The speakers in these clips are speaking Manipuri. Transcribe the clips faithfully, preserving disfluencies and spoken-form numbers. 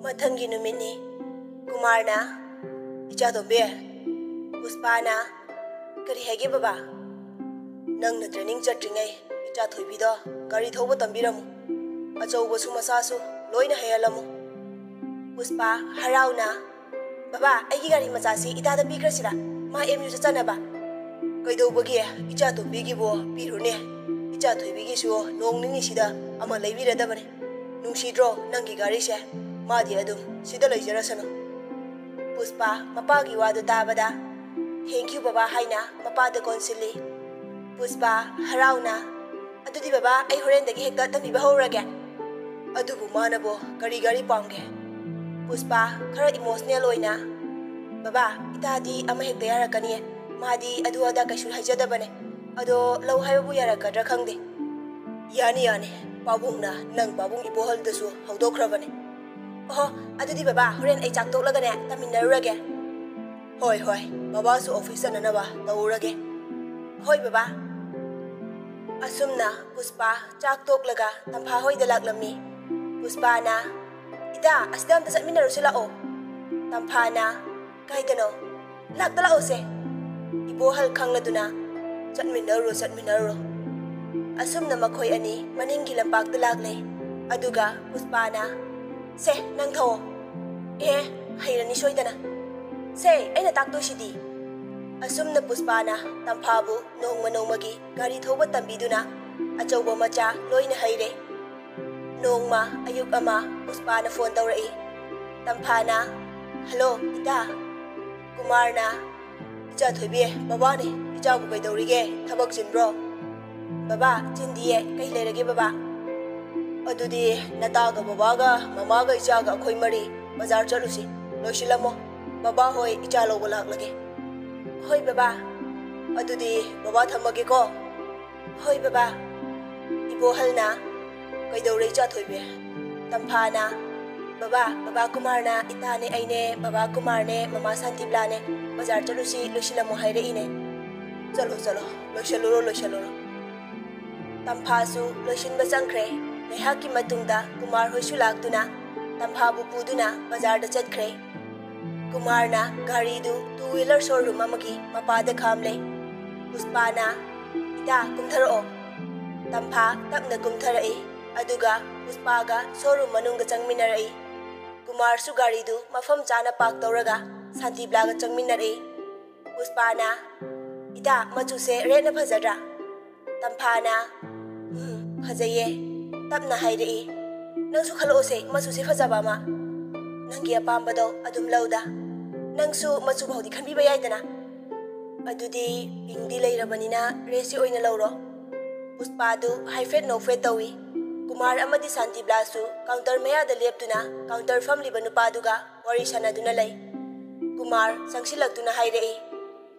ꯃꯊꯪꯒꯤ ꯅꯨꯃꯤꯠꯅꯤ꯫ ꯀꯨꯃꯥꯔꯅ, "ꯏꯆꯥ ꯇꯣꯝꯕꯤ, ꯄꯨꯁꯄꯥꯅ ꯀꯔꯤ ꯍꯥꯏꯒꯦ ꯕꯕꯥ?" "ꯅꯪꯅ ꯇ꯭ꯔꯦꯅꯤꯡ ꯆꯠꯇ꯭ꯔꯤꯉꯩ ꯏꯆꯥ ꯊꯣꯏꯕꯤꯗꯣ ꯒꯥꯔꯤ ꯊꯧꯕ ꯇꯝꯕꯤꯔꯝꯃꯨ꯫ ꯑꯆꯧꯕꯁꯨ ꯃꯆꯥꯁꯨ ꯂꯣꯏꯅ ꯍꯩꯍꯜꯂꯝꯃꯨ꯫" ꯄꯨꯁꯄꯥ ꯍꯔꯥꯎꯅ, "ꯕꯕꯥ, ꯑꯩꯒꯤ ꯒꯥꯔꯤ ꯃꯆꯥꯁꯤ ꯏꯇꯥꯗ ꯄꯤꯈ꯭ꯔꯁꯤꯔꯥ? ꯃꯥ ꯑꯦꯝ ꯌꯨ ꯆꯠꯆꯅꯕ꯫" "ꯀꯩꯗꯧꯕꯒꯤ? ꯏꯆꯥ ꯇꯣꯝꯕꯤꯒꯤꯕꯨ ꯄꯤꯔꯨꯅꯦ꯫ ꯏꯆꯥ ꯊꯣꯏꯕꯤꯒꯤꯁꯨ ꯅꯣꯡ ꯅꯤꯅꯤꯁꯤꯗ ꯑꯃ ꯂꯩꯕꯤꯔꯗꯕꯅꯦ꯫ ꯅꯨꯡꯁꯤꯗ꯭ꯔꯣ ꯅꯪꯒꯤ ꯒꯥꯔꯤꯁꯦ? ꯃꯥꯗꯤ ꯑꯗꯨꯝ ꯁꯤꯗ ꯂꯩꯖꯔꯁꯅꯨ꯫" ꯄꯨꯁꯄꯥ ꯃꯄꯥꯒꯤ ꯋꯥꯗꯨ ꯇꯥꯕꯗ, "Thank you ꯕꯕꯥ" ꯍꯥꯏꯅ ꯃꯄꯥꯗ ꯀꯣꯟꯁꯤꯜꯂꯤ꯫ ꯄꯨꯁꯄꯥ ꯍꯔꯥꯎꯅ, "ꯑꯗꯨꯗꯤ ꯕꯕꯥ, ꯑꯩ ꯍꯣꯔꯦꯟꯗꯒꯤ ꯍꯦꯛꯇ ꯇꯝꯕꯤꯕ ꯍꯧꯔꯒꯦ꯫" "ꯑꯗꯨꯕꯨ ꯃꯥꯅꯕꯨ ꯀꯔꯤ ꯒꯥꯔꯤ ꯄꯥꯝꯒꯦ?" ꯄꯨꯁꯄꯥ ꯈꯔ ꯏꯃꯣꯁꯅꯦꯜ ꯑꯣꯏꯅ, "ꯕꯕꯥ, ꯏꯇꯥꯗꯤ ꯑꯃ ꯍꯦꯛꯇ ꯌꯥꯔꯛꯀꯅꯤꯌꯦ꯫ ꯃꯥꯗꯤ ꯑꯗꯨ ꯑꯗꯥ ꯀꯩꯁꯨ ꯍꯥꯏꯖꯗꯕꯅꯦ꯫ ꯑꯗꯣ ꯂꯧ ꯍꯥꯏꯕꯕꯨ ꯌꯥꯔꯛꯀꯗ꯭ꯔꯥ ꯈꯪꯗꯦ꯫" "ꯌꯥꯅꯤ, ꯌꯥꯅꯤ꯫ ꯄꯥꯕꯨꯡꯅ ꯅꯪ ꯄꯥꯕꯨꯡ ꯏꯕꯣꯍꯜꯗꯁꯨ ꯍꯧꯗꯣꯛꯈ꯭ꯔꯕꯅꯦ꯫" "ꯑꯣꯍꯣ, ꯑꯗꯨꯗꯤ ꯕꯕꯥ, ꯍꯣꯔꯦꯟ ꯑꯩ ꯆꯥꯛ ꯇꯣꯛꯂꯒꯅꯦ ꯇꯝꯃꯤꯟꯅꯔꯨꯔꯒꯦ꯫" "ꯍꯣꯏ, ꯍꯣꯏ, ꯕꯕꯥꯁꯨ ꯑꯣꯐꯤꯁ ꯆꯠꯅꯅꯕ ꯇꯧꯔꯨꯔꯒꯦ꯫" "ꯍꯣꯏ ꯕꯕꯥ꯫" ꯑꯁꯨꯝꯅ ꯄꯨꯁꯄꯥ ꯆꯥꯛ ꯇꯣꯛꯂꯒ ꯇꯝꯐꯥ ꯍꯣꯏꯗ ꯂꯥꯛꯂꯝꯃꯤ꯫ ꯄꯨꯁꯄꯥꯅ, "ꯏꯇꯥ, ꯑꯁꯤꯗ ꯑꯝꯇ ꯆꯠꯃꯤꯟꯅꯔꯨꯁꯤ ꯂꯥꯛꯑꯣ꯫" ꯇꯝꯐꯥꯅ, "ꯀꯥꯏꯗꯅꯣ?" "ꯂꯥꯛꯇ ꯂꯥꯛꯑꯣꯁꯦ꯫" ꯏꯕꯣꯍꯜ ꯈꯪꯂꯗꯨꯅ, "ꯆꯠꯃꯤꯟꯅꯔꯨꯔꯣ, ꯆꯠꯃꯤꯟꯅꯔꯨꯔꯣ꯫" ꯑꯁꯨꯝꯅ ꯃꯈꯣꯏ ꯑꯅꯤ ꯃꯅꯤꯡꯒꯤ ꯂꯝꯄꯥꯛꯇ ꯂꯥꯛꯂꯦ꯫ ꯑꯗꯨꯒ ꯄꯨꯁꯄꯥꯅ, "ꯁꯦ, ꯅꯪ ꯊꯧꯑꯣ꯫" "ꯑꯦ, ꯍꯩꯔꯅꯤ ꯁꯣꯏꯗꯅ꯫ ꯁꯦ, ꯑꯩꯅ ꯇꯥꯛꯇꯣꯏꯁꯤꯗꯤ꯫" ꯑꯁꯨꯝꯅ ꯄꯨꯁꯄꯥꯅ ꯇꯝꯐꯥꯕꯨ ꯅꯣꯡꯃ ꯅꯣꯡꯃꯒꯤ ꯒꯥꯔꯤ ꯊꯧꯕ ꯇꯝꯕꯤꯗꯨꯅ ꯑꯆꯧꯕ ꯃꯆꯥ ꯂꯣꯏꯅ ꯍꯩꯔꯦ꯫ ꯅꯣꯡꯃ ꯑꯌꯨꯛ ꯑꯃ ꯄꯨꯁꯄꯥꯅ ꯐꯣꯟ ꯇꯧꯔꯛꯏ꯫ ꯇꯝꯐꯥꯅ, "ꯍꯜꯂꯣ, ꯏꯇꯥ꯫" ꯀꯨꯃꯥꯔꯅ, "ꯏꯆꯥ ꯊꯣꯏꯕꯤ, ꯕꯕꯥꯅꯦ꯫ ꯏꯆꯥꯕꯨ ꯀꯩꯗꯧꯔꯤꯒꯦ? ꯊꯕꯛ ꯆꯤꯟꯕ꯭ꯔꯣ?" "ꯕꯕꯥ, ꯆꯤꯟꯗꯤꯌꯦ꯫ ꯀꯩ ꯂꯩꯔꯒꯦ ꯕꯕꯥ?" "ꯑꯗꯨꯗꯤ ꯅꯇꯥꯒ ꯕꯕꯥꯒ ꯃꯃꯥꯒ ꯏꯆꯥꯒ ꯑꯩꯈꯣꯏ ꯃꯔꯤ ꯕꯖꯥꯔ ꯆꯠꯂꯨꯁꯤ꯫ ꯂꯣꯏꯁꯤꯜꯂꯝꯃꯣ꯫ ꯕꯕꯥ ꯍꯣꯏ ꯏꯆꯥ ꯂꯧꯕ ꯂꯥꯛꯂꯒꯦ꯫" "ꯍꯣꯏ ꯕꯕꯥ꯫" "ꯑꯗꯨꯗꯤ ꯕꯕꯥ ꯊꯝꯃꯒꯦꯀꯣ꯫" "ꯍꯣꯏ ꯕꯕꯥ꯫" ꯏꯕꯣꯍꯜꯅ, "ꯀꯩꯗꯧꯔꯦ ꯏꯆꯥ ꯊꯣꯏꯕꯤ?" ꯇꯝꯐꯥꯅ, "ꯕꯕꯥ, ꯕꯕꯥ ꯀꯨꯃꯥꯔꯅ ꯏꯇꯥꯅꯦ ꯑꯩꯅꯦ, ꯕꯕꯥ ꯀꯨꯃꯥꯔꯅꯦ ꯃꯃꯥ ꯁꯥꯟꯇꯤꯕꯂꯥꯅꯦ ꯕꯖꯥꯔ ꯆꯠꯂꯨꯁꯤ, ꯂꯣꯏꯁꯤꯜꯂꯝꯃꯣ ꯍꯥꯏꯔꯛꯏꯅꯦ꯫" "ꯆꯠꯂꯣ, ꯆꯠꯂꯣ, ꯂꯣꯏꯁꯤꯜꯂꯨꯔꯣ, ꯂꯣꯏꯁꯤꯜꯂꯨꯔꯣ꯫" ꯇꯝꯐꯥꯁꯨ ꯂꯣꯏꯁꯤꯟꯕ ꯆꯪꯈ꯭ꯔꯦ꯫ ꯉꯥꯏꯍꯥꯛꯀꯤ ꯃꯇꯨꯡꯗ ꯀꯨꯃꯥꯔ ꯍꯣꯏꯁꯨ ꯂꯥꯛꯇꯨꯅ, ꯇꯝꯐꯥꯕꯨ ꯄꯨꯗꯨꯅ ꯕꯖꯥꯔꯗ ꯆꯠꯈ꯭ꯔꯦ꯫ ꯀꯨꯃꯥꯔꯅ ꯒꯥꯔꯤꯗꯨ two wheeler showroom ꯑꯃꯒꯤ ꯃꯄꯥꯗ ꯈꯥꯝꯂꯦ꯫ ꯄꯨꯁꯄꯥꯅ, "ꯏꯇꯥ, ꯀꯨꯝꯊꯔꯛꯑꯣ꯫" ꯇꯝꯐꯥ ꯇꯞꯅ ꯀꯨꯝꯊꯔꯛꯏ, ꯑꯗꯨꯒ ꯄꯨꯁꯄꯥꯒ showroom ꯃꯅꯨꯡꯗ ꯆꯪꯃꯤꯟꯅꯔꯛꯏ꯫ ꯀꯨꯃꯥꯔꯁꯨ ꯒꯥꯔꯤꯗꯨ ꯃꯐꯝ ꯆꯥꯅ park ꯇꯧꯔꯒ ꯁꯥꯟꯇꯤꯕ꯭ꯂꯥꯒ ꯆꯪꯃꯤꯟꯅꯔꯛꯏ꯫ ꯄꯨꯁꯄꯥꯅ, "ꯏꯇꯥ, ꯃꯆꯨꯁꯦ redꯅ ꯐꯖꯗ꯭ꯔꯥ?" ꯇꯝꯐꯥꯅ, "ꯎꯝ, ꯐꯖꯩꯌꯦ꯫" ꯇꯞꯅ ꯍꯥꯏꯔꯛꯏ, "ꯅꯪꯁꯨ ꯈꯜꯂꯛꯑꯣꯁꯦ, ꯃꯆꯨꯁꯦ ꯐꯖꯕ ꯑꯃ꯫ ꯅꯪꯒꯤ ꯑꯄꯥꯝꯕꯗꯣ ꯑꯗꯨꯝ ꯂꯧꯗ꯫ ꯅꯪꯁꯨ ꯃꯆꯨ ꯐꯥꯎꯗꯤ ꯈꯟꯕꯤꯕ ꯌꯥꯏꯗꯅ꯫ ꯑꯗꯨꯗꯤ pinkꯗꯤ ꯂꯩꯔꯕꯅꯤꯅ redꯁꯤ ꯑꯣꯏꯅ ꯂꯧꯔꯣ꯫" ꯄꯨꯁꯄꯥꯗꯨ ꯍꯥꯏꯐꯦꯠ ꯅꯣꯛꯐꯦꯠ ꯇꯧꯏ꯫ ꯀꯨꯃꯥꯔ ꯑꯃꯗꯤ ꯁꯥꯟꯇꯤꯕ꯭ꯂꯥꯁꯨ counter ꯃꯌꯥꯗ ꯂꯦꯞꯇꯨꯅ counter ꯐꯝꯂꯤꯕ ꯅꯨꯄꯥꯗꯨꯒ ꯋꯥꯔꯤ ꯁꯥꯟꯅꯗꯨꯅ ꯂꯩ꯫ ꯀꯨꯃꯥꯔ ꯆꯪꯁꯤꯜꯂꯛꯇꯨꯅ ꯍꯥꯏꯔꯛꯏ,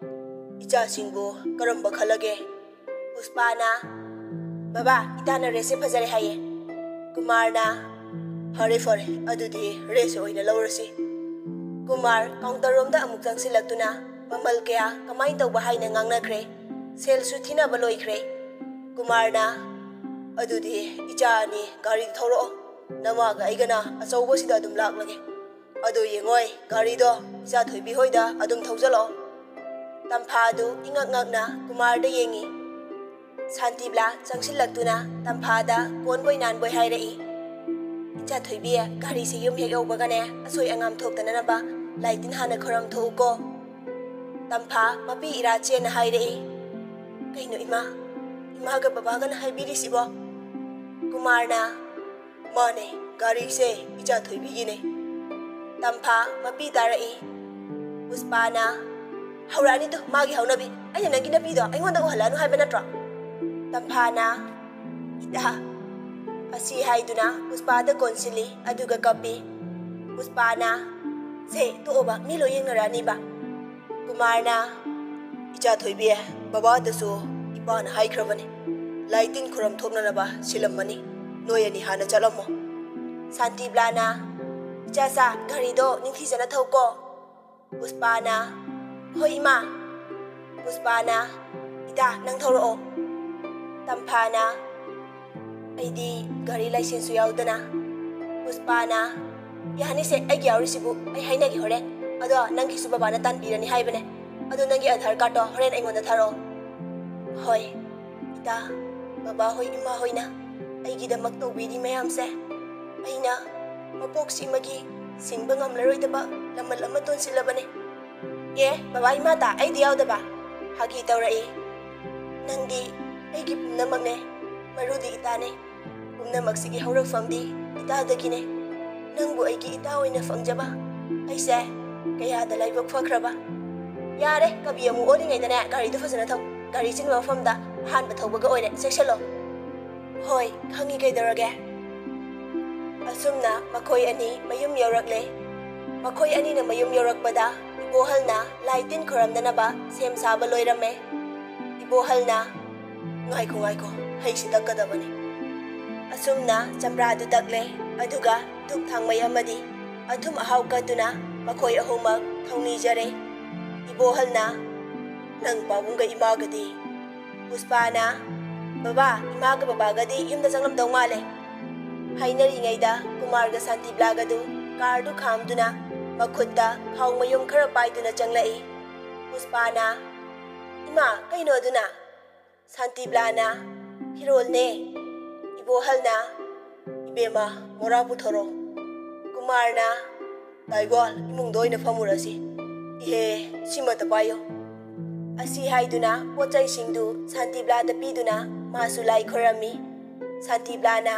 "ꯏꯆꯥꯁꯤꯡꯕꯨ ꯀꯔꯝꯕ ꯈꯜꯂꯒꯦ?" ꯄꯨꯁꯄꯥꯅ, "ꯕꯕꯥ, ꯏꯇꯥꯅ redꯁꯦ ꯐꯖꯔꯦ ꯍꯥꯏꯌꯦ꯫" ꯀꯨꯃꯥꯔꯅ, "ꯐꯔꯦ, ꯐꯔꯦ, ꯑꯗꯨꯗꯤ redꯁꯦ ꯑꯣꯏꯅ ꯂꯧꯔꯁꯤ꯫" ꯀꯨꯃꯥꯔ counter ꯔꯣꯝꯗ ꯑꯃꯨꯛ ꯆꯪꯁꯤꯜꯂꯛꯇꯨꯅ ꯃꯃꯜ ꯀꯌꯥ ꯀꯃꯥꯏꯅ ꯇꯧꯕ ꯍꯥꯏꯅ ꯉꯥꯡꯅꯈ꯭ꯔꯦ꯫ Saleꯁꯨ ꯊꯤꯅꯕ ꯂꯣꯏꯈ꯭ꯔꯦ꯫ ꯀꯨꯃꯥꯔꯅ, "ꯑꯗꯨꯗꯤ ꯏꯆꯥ ꯑꯅꯤ ꯒꯥꯔꯤ ꯊꯧꯔꯛꯑꯣ, ꯅꯃꯥꯒ ꯑꯩꯒꯅ ꯑꯆꯧꯕꯁꯤꯗ ꯑꯗꯨꯝ ꯂꯥꯛꯂꯒꯦ꯫ ꯑꯗꯣ ꯌꯦꯡꯉꯣꯏ, ꯒꯥꯔꯤꯗꯣ ꯏꯆꯥ ꯊꯣꯏꯕꯤ ꯍꯣꯏꯗ ꯑꯗꯨꯝ ꯊꯧꯖꯜꯂꯛꯑꯣ꯫" ꯇꯝꯐꯥꯗꯨ ꯏꯉꯛ ꯉꯛꯅ ꯀꯨꯃꯥꯔꯗ ꯌꯦꯡꯉꯤ꯫ ꯁꯥꯟꯇꯤꯕ꯭ꯂꯥ ꯆꯪꯁꯤꯜꯂꯛꯇꯨꯅ ꯇꯝꯐꯥꯗ ꯀꯣꯟꯕꯣꯏ ꯅꯥꯟꯕꯣꯏ ꯍꯥꯏꯔꯛꯏ, "ꯏꯆꯥ ꯊꯣꯏꯕꯤ, ꯒꯥꯔꯤꯁꯦ ꯌꯨꯝ ꯍꯦꯛ ꯌꯧꯕꯒꯅꯦ, ꯑꯁꯣꯏ ꯑꯉꯥꯝ ꯊꯣꯛꯇꯅꯅꯕ ꯂꯥꯏ ꯇꯤꯟ ꯍꯥꯟꯅ ꯈꯣꯏꯔꯝ ꯊꯣꯛꯎꯀꯣ꯫" ꯇꯝꯐꯥ ꯃꯄꯤ ꯏꯔꯥ ꯆꯦꯟꯅ ꯍꯥꯏꯔꯛꯏ, "ꯀꯩꯅꯣ ꯏꯃꯥ? ꯏꯃꯥꯒ ꯕꯕꯥꯒꯅ ꯍꯥꯏꯕꯤꯔꯤꯁꯤꯕꯣ?" ꯀꯨꯃꯥꯔꯅ, "ꯃꯥꯅꯦ, ꯒꯥꯔꯤꯁꯦ ꯏꯆꯥ ꯊꯣꯏꯕꯤꯒꯤꯅꯦ꯫" ꯇꯝꯐꯥ ꯃꯄꯤ ꯇꯥꯔꯛꯏ꯫ ꯄꯨꯁꯄꯥꯅ, "ꯍꯧꯔꯛꯑꯅꯤ ꯇꯨ, ꯃꯥꯒꯤ ꯍꯧꯅꯕꯤ꯫ ꯑꯩꯅ ꯅꯪꯒꯤ ꯅꯨꯄꯤꯗꯣ ꯑꯩꯉꯣꯟꯗ ꯎꯍꯜꯂꯛꯑꯅꯨ ꯍꯥꯏꯕ ꯅꯠꯇ꯭ꯔꯣ?" ꯇꯝꯐꯥꯅ, "ꯏꯇꯥ꯫" ꯑꯁꯤ ꯍꯥꯏꯗꯨꯅ ꯄꯨꯁꯄꯥꯗ ꯀꯣꯟꯁꯤꯜꯂꯤ, ꯑꯗꯨꯒ ꯀꯞꯄꯤ꯫ ꯄꯨꯁꯄꯥꯅ, "ꯁꯦ, ꯇꯣꯛꯑꯣꯕ, ꯃꯤ ꯂꯣꯏ ꯌꯦꯡꯅꯔꯛꯑꯅꯤꯕ꯫" ꯀꯨꯃꯥꯔꯅ, "ꯏꯆꯥ ꯊꯣꯏꯕꯤ, ꯕꯕꯥꯗꯁꯨ ꯏꯄꯥꯅ ꯍꯥꯏꯈ꯭ꯔꯕꯅꯤ, ꯂꯥꯏ ꯇꯤꯟ ꯈꯨꯔꯝ ꯊꯣꯛꯅꯅꯕ ꯁꯤꯜꯂꯝꯃꯅꯤ꯫ ꯅꯣꯏ ꯑꯅꯤ ꯍꯥꯟꯅ ꯆꯠꯂꯝꯃꯣ꯫" ꯁꯥꯟꯇꯤꯕ꯭ꯂꯥꯅ, "ꯏꯆꯥꯆꯥ, ꯒꯥꯔꯤꯗꯣ ꯅꯤꯡꯊꯤꯖꯅ ꯊꯧꯀꯣ꯫" ꯄꯨꯁꯄꯥꯅ, "ꯍꯣꯏ ꯏꯃꯥ꯫" ꯄꯨꯁꯄꯥꯅ, "ꯏꯇꯥ, ꯅꯪ ꯊꯧꯔꯛꯑꯣ꯫" ꯇꯝꯐꯥꯅ, "ꯑꯩꯗꯤ ꯒꯥꯔꯤ licenseꯁꯨ ꯌꯥꯎꯗꯅ꯫" ꯄꯨꯁꯄꯥꯅ, ꯌꯥꯅꯤꯁꯦ, ꯑꯩꯒꯤ ꯌꯥꯎꯔꯤꯁꯤꯕꯨ ꯑꯩ ꯍꯥꯏꯅꯒꯦ ꯍꯣꯔꯦꯟ꯫ ꯑꯗꯣ ꯅꯪꯒꯤꯁꯨ ꯕꯕꯥꯅ ꯇꯥꯟꯕꯤꯔꯅꯤ ꯍꯥꯏꯕꯅꯦ꯫ ꯑꯗꯣ ꯅꯪꯒꯤ ꯑꯙꯥꯔ ꯀꯥꯔꯗꯇꯣ ꯍꯣꯔꯦꯟ ꯑꯩꯉꯣꯟꯗ ꯊꯥꯔꯛꯑꯣ꯫ ꯍꯣꯏ, ꯏꯇꯥ, ꯕꯕꯥ ꯍꯣꯏ, ꯏꯃꯥ ꯍꯣꯏꯅ ꯑꯩꯒꯤꯗꯃꯛ ꯇꯧꯕꯤꯔꯤ ꯃꯌꯥꯝꯁꯦ, ꯑꯩꯅ ꯃꯄꯣꯛꯁꯤꯃꯒꯤ ꯁꯤꯡꯕ ꯉꯝꯂꯔꯣꯏꯗꯕ ꯂꯃꯟ ꯑꯃ ꯇꯣꯟꯁꯤꯜꯂꯕꯅꯦ꯫ ꯑꯦ, ꯕꯕꯥ, ꯏꯃꯥꯇ ꯑꯩꯗꯤ ꯌꯥꯎꯗꯕ? ꯐꯥꯒꯤ ꯇꯧꯔꯛꯏ꯫ ꯅꯪꯗꯤ ꯑꯩꯒꯤ ꯄꯨꯝꯅꯃꯛꯅꯦ, ꯃꯔꯨꯗꯤ ꯏꯇꯥꯅꯦ꯫ ꯄꯨꯝꯅꯃꯛꯁꯤꯒꯤ ꯍꯧꯔꯛꯐꯝꯗꯤ ꯏꯇꯥꯗꯒꯤꯅꯦ꯫ ꯅꯪꯕꯨ ꯑꯩꯒꯤ ꯏꯇꯥ ꯑꯣꯏꯅ ꯐꯪꯖꯕ ꯑꯩꯁꯦ ꯀꯌꯥꯗ ꯂꯥꯏꯕꯛ ꯐꯈ꯭ꯔꯕ꯫ ꯌꯥꯔꯦ, ꯀꯕꯤ ꯑꯃꯨꯛ ꯑꯣꯜꯂꯤꯉꯩꯗꯅꯦ ꯒꯥꯔꯤꯗꯣ ꯐꯖꯅ ꯊꯧ꯫ ꯒꯥꯔꯤ ꯆꯤꯟꯕ ꯃꯐꯝꯗ ꯑꯍꯥꯟꯕ ꯊꯧꯕꯒ ꯑꯣꯏꯔꯦ, ꯆꯦꯛꯁꯜꯂꯣ꯫ ꯍꯣꯏ, ꯈꯪꯉꯤ, ꯀꯩꯗꯧꯔꯒꯦ? ꯑꯁꯨꯝꯅ ꯃꯈꯣꯏ ꯑꯅꯤ ꯃꯌꯨꯝ ꯌꯧꯔꯛꯂꯦ꯫ ꯃꯈꯣꯏ ꯑꯅꯤꯅ ꯃꯌꯨꯝ ꯌꯧꯔꯛꯄꯗ ꯏꯕꯣꯍꯜꯅ ꯂꯥꯏ ꯇꯤꯟ ꯈꯣꯏꯔꯝꯗꯅꯕ ꯁꯦꯝ ꯁꯥꯕ ꯂꯣꯏꯔꯝꯃꯦ꯫ ꯏꯕꯣꯍꯜꯅ, "ꯉꯥꯏꯈꯣ, ꯉꯥꯏꯈꯣ, ꯍꯩꯁꯤ ꯇꯛꯀꯗꯕꯅꯤ꯫" ꯑꯁꯨꯝꯅ ꯆꯝꯄ꯭ꯔꯥꯗꯨ ꯇꯛꯂꯦ, ꯑꯗꯨꯒ ꯙꯨꯞ ꯊꯥꯡꯃꯩ ꯑꯃꯗꯤ ꯑꯊꯨꯝ ꯑꯍꯥꯎ ꯀꯠꯇꯨꯅ ꯃꯈꯣꯏ ꯑꯍꯨꯝꯃꯛ ꯊꯧꯅꯤꯖꯔꯦ꯫ ꯏꯕꯣꯍꯜꯅ, "ꯅꯪ ꯄꯥꯕꯨꯡꯒ ꯏꯃꯥꯒꯗꯤ?" ꯄꯨꯁꯄꯥꯅ, "ꯕꯕꯥ, ꯏꯃꯥꯒ ꯕꯕꯥꯒꯗꯤ ꯌꯨꯝꯗ ꯆꯪꯂꯝꯗꯧ ꯃꯥꯜꯂꯦ꯫" ꯍꯥꯏꯅꯔꯤꯉꯩꯗ ꯀꯨꯃꯥꯔꯒ ꯁꯥꯟꯇꯤꯕ꯭ꯂꯥꯒꯗꯨ ꯀꯥꯔꯗꯨ ꯈꯥꯝꯗꯨꯅ ꯃꯈꯨꯠꯇ ꯈꯥꯎ ꯃꯌꯨꯝ ꯈꯔ ꯄꯥꯏꯗꯨꯅ ꯆꯪꯂꯛꯏ꯫ ꯄꯨꯁꯄꯥꯅ, "ꯏꯃꯥ, ꯀꯩꯅꯣ ꯑꯗꯨꯅ?" ꯁꯥꯟꯇꯤꯕ꯭ꯂꯥꯅ, "ꯐꯤꯔꯣꯜꯅꯦ꯫" ꯏꯕꯣꯍꯜꯅ, "ꯏꯕꯦꯝꯃ, ꯃꯣꯔꯥ ꯄꯨꯊꯣꯔꯣ꯫" ꯀꯨꯃꯥꯔꯅ, "ꯇꯥꯏꯒꯣꯜ, ꯏꯃꯨꯡꯗ ꯑꯣꯏꯅ ꯐꯝꯃꯨꯔꯁꯤ꯫ ꯏꯍꯦ, ꯁꯤꯃꯇ ꯄꯥꯏꯌꯨ꯫" ꯑꯁꯤ ꯍꯥꯏꯗꯨꯅ ꯄꯣꯠ ꯆꯩꯁꯤꯡꯗꯨ ꯁꯥꯟꯇꯤꯕ꯭ꯂꯥꯗ ꯄꯤꯗꯨꯅ ꯃꯥꯁꯨ ꯂꯥꯏ ꯈꯣꯏꯔꯝꯃꯤ꯫ ꯁꯥꯟꯇꯤꯕ꯭ꯂꯥꯅ,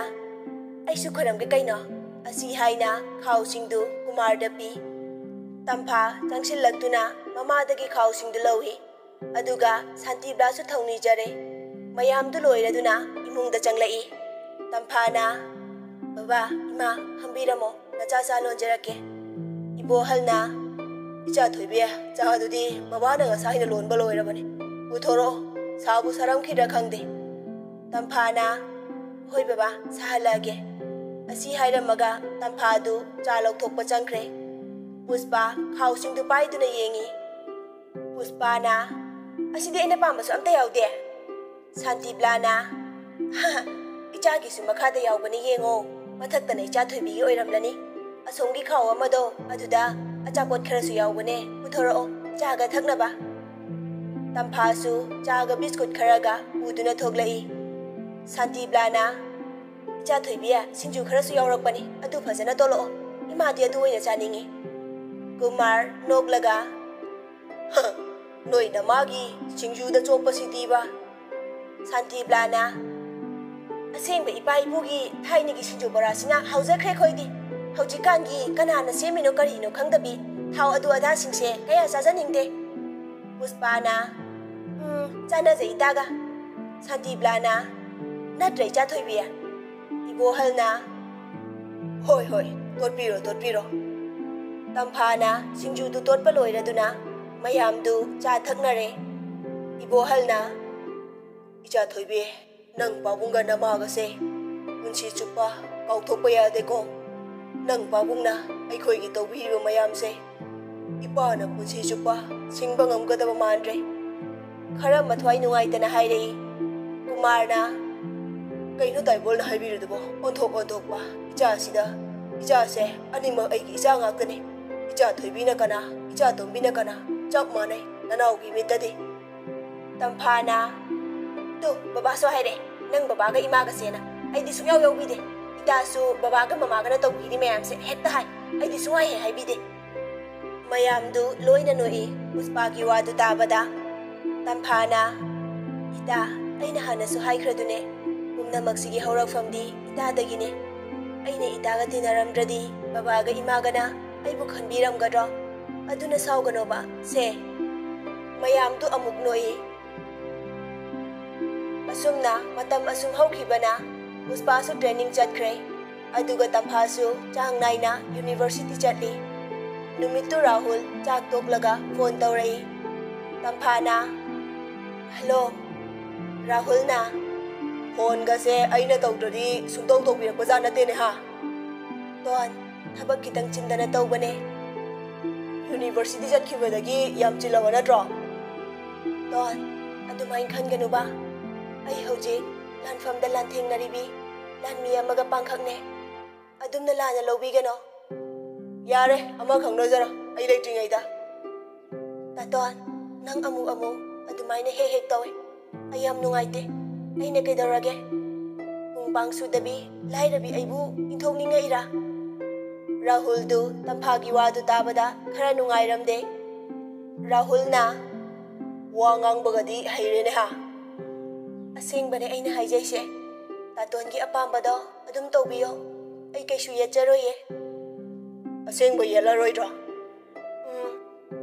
"ꯑꯩꯁꯨ ꯈꯣꯏꯔꯝꯒꯦ ꯀꯩꯅꯣ꯫" ꯑꯁꯤ ꯍꯥꯏꯅ ꯈꯥꯎꯁꯤꯡꯗꯨ ꯀꯨꯃꯥꯔꯗ ꯄꯤ꯫ ꯇꯝꯐꯥ ꯆꯪꯁꯤꯜꯂꯛꯇꯨꯅ ꯃꯃꯥꯗꯒꯤ ꯈꯥꯎꯁꯤꯡꯗꯨ ꯂꯧꯏ꯫ ꯑꯗꯨꯒ ꯁꯥꯟꯇꯤꯕ꯭ꯂꯥꯁꯨ ꯊꯧꯅꯤꯖꯔꯦ꯫ ꯃꯌꯥꯝꯗꯨ ꯂꯣꯏꯔꯗꯨꯅ ꯏꯃꯨꯡꯗ ꯆꯪꯂꯛꯏ꯫ ꯇꯝꯐꯥꯅ, "ꯕꯕꯥ, ꯏꯃꯥ, ꯐꯝꯕꯤꯔꯝꯃꯣ, ꯅꯆꯥ ꯆꯥ ꯂꯣꯟꯖꯔꯛꯀꯦ꯫" ꯏꯕꯣꯍꯜꯅ, "ꯏꯆꯥ ꯊꯣꯏꯕꯤ, ꯆꯥꯗꯨꯗꯤ ꯕꯕꯥꯅ ꯉꯁꯥꯏꯅ ꯂꯣꯟꯕ ꯂꯣꯏꯔꯕꯅꯤ꯫ ꯄꯨꯊꯣꯔꯛꯑꯣ, ꯁꯥꯕꯨ ꯁꯥꯔꯝꯈꯤꯗ꯭ꯔꯥ ꯈꯪꯗꯦ꯫" ꯇꯝꯐꯥꯅ, "ꯍꯣꯏ ꯕꯕꯥ, ꯁꯥꯍꯜꯂꯛꯑꯒꯦ꯫" ꯑꯁꯤ ꯍꯥꯏꯔꯝꯃꯒ ꯇꯝꯐꯥꯗꯨ ꯆꯥ ꯂꯧꯊꯣꯛꯄ ꯆꯪꯈ꯭ꯔꯦ꯫ ꯄꯨꯁꯄꯥ ꯈꯥꯎꯁꯤꯡꯗꯨ ꯄꯥꯏꯗꯨꯅ ꯌꯦꯡꯏ꯫ ꯄꯨꯁꯄꯥꯅ, "ꯑꯁꯤꯗꯤ ꯑꯩꯅ ꯄꯥꯝꯕꯁꯨ ꯑꯝꯇ ꯌꯥꯎꯗꯦ꯫" ꯁꯥꯟꯇꯤꯕ꯭ꯂꯥꯅ, "ꯍꯥ, ꯏꯆꯥꯒꯤꯁꯨ ꯃꯈꯥꯗ ꯌꯥꯎꯕꯅꯤ, ꯌꯦꯡꯉꯣ, ꯃꯊꯛꯇꯅ ꯏꯆꯥ ꯊꯣꯏꯕꯤꯒꯤ ꯑꯣꯏꯔꯝꯂꯅꯤ꯫" ꯑꯁꯣꯝꯒꯤ ꯈꯥꯎ ꯑꯃꯗꯣ, ꯑꯗꯨꯗ ꯑꯆꯥꯄꯣꯠ ꯈꯔꯁꯨ ꯌꯥꯎꯕꯅꯦ, ꯄꯨꯊꯣꯔꯛꯑꯣ, ꯆꯥꯒ ꯊꯛꯅꯕ꯫ ꯇꯝꯐꯥꯁꯨ ꯆꯥꯒ ꯕꯤꯁꯀꯨꯠ ꯈꯔꯒ ꯄꯨꯗꯨꯅ ꯊꯣꯛꯂꯛꯏ꯫ ꯁꯥꯟꯇꯤꯕ꯭ꯂꯥꯅ, "ꯏꯆꯥ ꯊꯣꯏꯕꯤ, ꯁꯤꯡꯖꯨ ꯈꯔꯁꯨ ꯌꯥꯎꯔꯛꯄꯅꯤ, ꯑꯗꯨ ꯐꯖꯅ ꯇꯣꯠꯂꯛꯑꯣ, ꯏꯃꯥꯗꯤ ꯑꯗꯨ ꯑꯣꯏꯅ ꯆꯥꯅꯤꯡꯉꯤ꯫" ꯀꯨꯃꯥꯔ ꯅꯣꯛꯂꯒ, "ꯍ, ꯅꯣꯏ ꯅꯃꯥꯒꯤ ꯁꯤꯡꯖꯨꯗ ꯆꯣꯞꯄꯁꯤꯗꯤꯕ꯫" ꯁꯥꯟꯇꯤꯕ꯭ꯂꯥꯅ, "ꯑꯁꯦꯡꯕ ꯏꯄꯥ ꯏꯄꯨꯒꯤ ꯊꯥꯏꯅꯒꯤ ꯁꯤꯡꯖꯨ ꯕꯣꯔꯥꯁꯤꯅ ꯍꯥꯎꯖꯈ꯭ꯔꯦ ꯑꯩꯈꯣꯏꯗꯤ꯫ ꯍꯧꯖꯤꯛꯀꯥꯟꯒꯤ ꯀꯅꯥꯅ ꯁꯦꯝꯃꯤꯅꯣ ꯀꯔꯤꯅꯣ ꯈꯪꯗꯕꯤ ꯊꯥꯎ ꯑꯗꯨ ꯑꯗꯥꯁꯤꯡꯁꯦ ꯀꯌꯥ ꯆꯥꯖꯅꯤꯡꯗꯦ꯫" ꯄꯨꯁꯄꯥꯅ, "ꯎꯝ, ꯆꯥꯟꯅꯖꯩ ꯏꯇꯥꯒ꯫" ꯁꯥꯟꯇꯤꯕ꯭ꯂꯥꯅ, "ꯅꯠꯇ꯭ꯔ ꯏꯆꯥ ꯊꯣꯏꯕꯤ?" ꯏꯕꯣꯍꯜꯅ, "ꯍꯣꯏ, ꯍꯣꯏ, ꯇꯣꯠꯄꯤꯔꯣ, ꯇꯣꯠꯄꯤꯔꯣ꯫" ꯇꯝꯐꯥꯅ ꯁꯤꯡꯖꯨꯗꯨ ꯇꯣꯠꯄ ꯂꯣꯏꯔꯗꯨꯅ ꯃꯌꯥꯝꯗꯨ ꯆꯥ ꯊꯛꯅꯔꯦ꯫ ꯏꯕꯣꯍꯜꯅ, "ꯏꯆꯥ ꯊꯣꯏꯕꯤ, ꯅꯪ ꯄꯥꯕꯨꯡꯒ ꯅꯃꯥꯒꯁꯦ ꯄꯨꯟꯁꯤ ꯆꯨꯞꯄ ꯀꯥꯎꯊꯣꯛꯄ ꯌꯥꯗꯦꯀꯣ꯫ ꯅꯪ ꯄꯥꯕꯨꯡꯅ ꯑꯩꯈꯣꯏꯒꯤ ꯇꯧꯕꯤꯔꯤꯕ ꯃꯌꯥꯝꯁꯦ ꯏꯄꯥꯅ ꯄꯨꯟꯁꯤ ꯆꯨꯞꯄ ꯁꯤꯡꯕ ꯉꯝꯒꯗꯕ ꯃꯥꯟꯗ꯭ꯔꯦ꯫" ꯈꯔ ꯃꯊ꯭ꯋꯥꯏ ꯅꯨꯡꯉꯥꯏꯇꯅ ꯍꯥꯏꯔꯛꯏ꯫ ꯀꯨꯃꯥꯔꯅ, "ꯀꯩꯅꯣ ꯇꯥꯏꯕꯣꯜꯅ ꯍꯥꯏꯕꯤꯔꯤꯗꯨꯕꯣ? ꯑꯣꯟꯊꯣꯛ ꯑꯣꯟꯊꯣꯛꯄ꯫ ꯏꯆꯥꯁꯤꯗ, ꯏꯆꯥꯁꯦ ꯑꯅꯤꯃꯛ ꯑꯩꯒꯤ ꯏꯆꯥ ꯉꯥꯛꯇꯅꯤ꯫ ꯏꯆꯥ ꯊꯣꯏꯕꯤꯅ ꯀꯅꯥ, ꯏꯆꯥ ꯇꯣꯝꯕꯤꯅ ꯀꯅꯥ? ꯆꯞ ꯃꯥꯟꯅꯩ ꯅꯅꯥꯎꯒꯤ ꯃꯤꯠꯇꯗꯤ꯫" ꯇꯝꯐꯥꯅ, "ꯇꯨ, ꯕꯕꯥꯁꯨ ꯍꯥꯏꯔꯛꯑꯦ, ꯅꯪ ꯕꯕꯥꯒ ꯏꯃꯥꯒꯁꯦꯅ꯫ ꯑꯩꯗꯤ ꯁꯨꯡꯌꯥꯎ ꯌꯥꯎꯕꯤꯗꯦ꯫ ꯏꯇꯥꯁꯨ ꯕꯕꯥꯒ ꯃꯃꯥꯒꯅ ꯇꯧꯕꯤꯔꯤ ꯃꯌꯥꯝꯁꯦ ꯍꯦꯛꯇ ꯍꯥꯏ꯫ ꯑꯩꯗꯤ ꯁꯨꯡꯍꯥꯏ ꯍꯦꯛ ꯍꯥꯏꯕꯤꯗꯦ꯫" ꯃꯌꯥꯝꯗꯨ ꯂꯣꯏꯅ ꯅꯣꯛꯏ ꯄꯨꯁꯄꯥꯒꯤ ꯋꯥꯗꯨ ꯇꯥꯕꯗ꯫ ꯇꯝꯐꯥꯅ, "ꯏꯇꯥ, ꯑꯩꯅ ꯍꯥꯟꯅꯁꯨ ꯍꯥꯏꯈ꯭ꯔꯗꯨꯅꯦ, ꯄꯨꯝꯅꯃꯛꯁꯤꯒꯤ ꯍꯧꯔꯛꯐꯝꯗꯤ ꯏꯇꯥꯗꯒꯤꯅꯦ꯫ ꯑꯩꯅ ꯏꯇꯥꯒ ꯇꯤꯟꯅꯔꯝꯗ꯭ꯔꯗꯤ ꯕꯕꯥꯒ ꯏꯃꯥꯒꯅ ꯑꯩꯕꯨ ꯈꯟꯕꯤꯔꯝꯒꯗ꯭ꯔꯣ? ꯑꯗꯨꯅ ꯁꯥꯎꯒꯅꯣꯕ, ꯁꯦ꯫" ꯃꯌꯥꯝꯗꯨ ꯑꯃꯨꯛ ꯅꯣꯛꯏ꯫ ꯑꯁꯨꯝꯅ ꯃꯇꯝ ꯑꯁꯨꯝ ꯍꯧꯈꯤꯕꯅ ꯄꯨꯁꯄꯥꯁꯨ training ꯆꯠꯈ꯭ꯔꯦ꯫ ꯑꯗꯨꯒ ꯇꯝꯐꯥꯁꯨ ꯆꯥꯡ ꯅꯥꯏꯅ university ꯆꯠꯂꯤ꯫ ꯅꯨꯃꯤꯠꯇꯨ ꯔꯥꯍꯨꯜ ꯆꯥꯛ ꯇꯣꯛꯂꯒ phone ꯇꯧꯔꯛꯏ꯫ ꯇꯝꯐꯥꯅ, "Hello꯫" ꯔꯥꯍꯨꯜꯅ, "Phoneꯒꯁꯦ ꯑꯩꯅ ꯇꯧꯗ꯭ꯔꯗꯤ ꯁꯨꯡꯇꯧ ꯇꯧꯕꯤꯔꯛꯄꯖꯥꯠ ꯅꯠꯇꯦꯅꯦ ꯍꯥ?" "ꯇꯣꯟ, ꯊꯕꯛ ꯈꯤꯇꯪ ꯆꯤꯟꯗꯅ ꯇꯧꯕꯅꯦ꯫" "University ꯆꯠꯈꯤꯕꯗꯒꯤ ꯌꯥꯝ ꯆꯤꯜꯂꯕ ꯅꯠꯇ꯭ꯔꯣ?" "ꯇꯣꯟ, ꯑꯗꯨꯃꯥꯏꯅ ꯈꯟꯒꯅꯨꯕ꯫ ꯑꯩ ꯍꯧꯖꯤꯛ ꯂꯥꯟꯐꯝꯗ ꯂꯥꯟꯊꯦꯡꯅꯔꯤꯕꯤ ꯂꯥꯟꯃꯤ ꯑꯃꯒ ꯄꯥꯡꯈꯛꯅꯦ꯫ ꯑꯗꯨꯝꯅ ꯂꯥꯟꯅ ꯂꯧꯕꯤꯒꯅꯣ꯫ ꯌꯥꯔꯦ, ꯑꯃ ꯈꯪꯅꯖꯔꯣ, ꯑꯩ ꯂꯩꯇ꯭ꯔꯤꯉꯩꯗ꯫ ꯇꯥꯇꯣꯟ, ꯅꯪ ꯑꯃꯨꯛ ꯑꯃꯨꯛ ꯑꯗꯨꯃꯥꯏꯅ ꯍꯦꯛ ꯍꯦꯛ ꯇꯧꯋꯦ꯫ ꯑꯩ ꯌꯥꯝ ꯅꯨꯡꯉꯥꯏꯇꯦ꯫ ꯑꯩꯅ ꯀꯩꯗꯧꯔꯒꯦ? ꯄꯨꯡ ꯄꯥꯡ ꯁꯨꯗꯕꯤ ꯂꯥꯏꯔꯕꯤ ꯑꯩꯕꯨ ꯏꯟꯊꯣꯛꯅꯤꯡꯉꯛꯏꯔꯥ? ꯔꯥꯍꯨꯜꯗꯨ ꯇꯝꯐꯥꯒꯤ ꯋꯥꯗꯨ ꯇꯥꯕꯗ ꯈꯔ ꯅꯨꯡꯉꯥꯏꯔꯝꯗꯦ꯫ ꯔꯥꯍꯨꯜꯅ, "ꯋꯥ ꯉꯥꯡꯕꯒꯗꯤ ꯍꯩꯔꯦꯅꯦ ꯍꯥ?" "ꯑꯁꯦꯡꯕꯅꯦ ꯑꯩꯅ ꯍꯥꯏꯖꯩꯁꯦ꯫ ꯇꯥꯇꯣꯟꯒꯤ ꯑꯄꯥꯝꯕꯗꯣ ꯑꯗꯨꯝ ꯇꯧꯕꯤꯌꯣ꯫ ꯑꯩ ꯀꯩꯁꯨ ꯌꯦꯠꯆꯔꯣꯏꯌꯦ꯫" "ꯑꯁꯦꯡꯕ ꯌꯦꯠꯂꯔꯣꯏꯗ꯭ꯔꯣ?" "ꯎꯝ,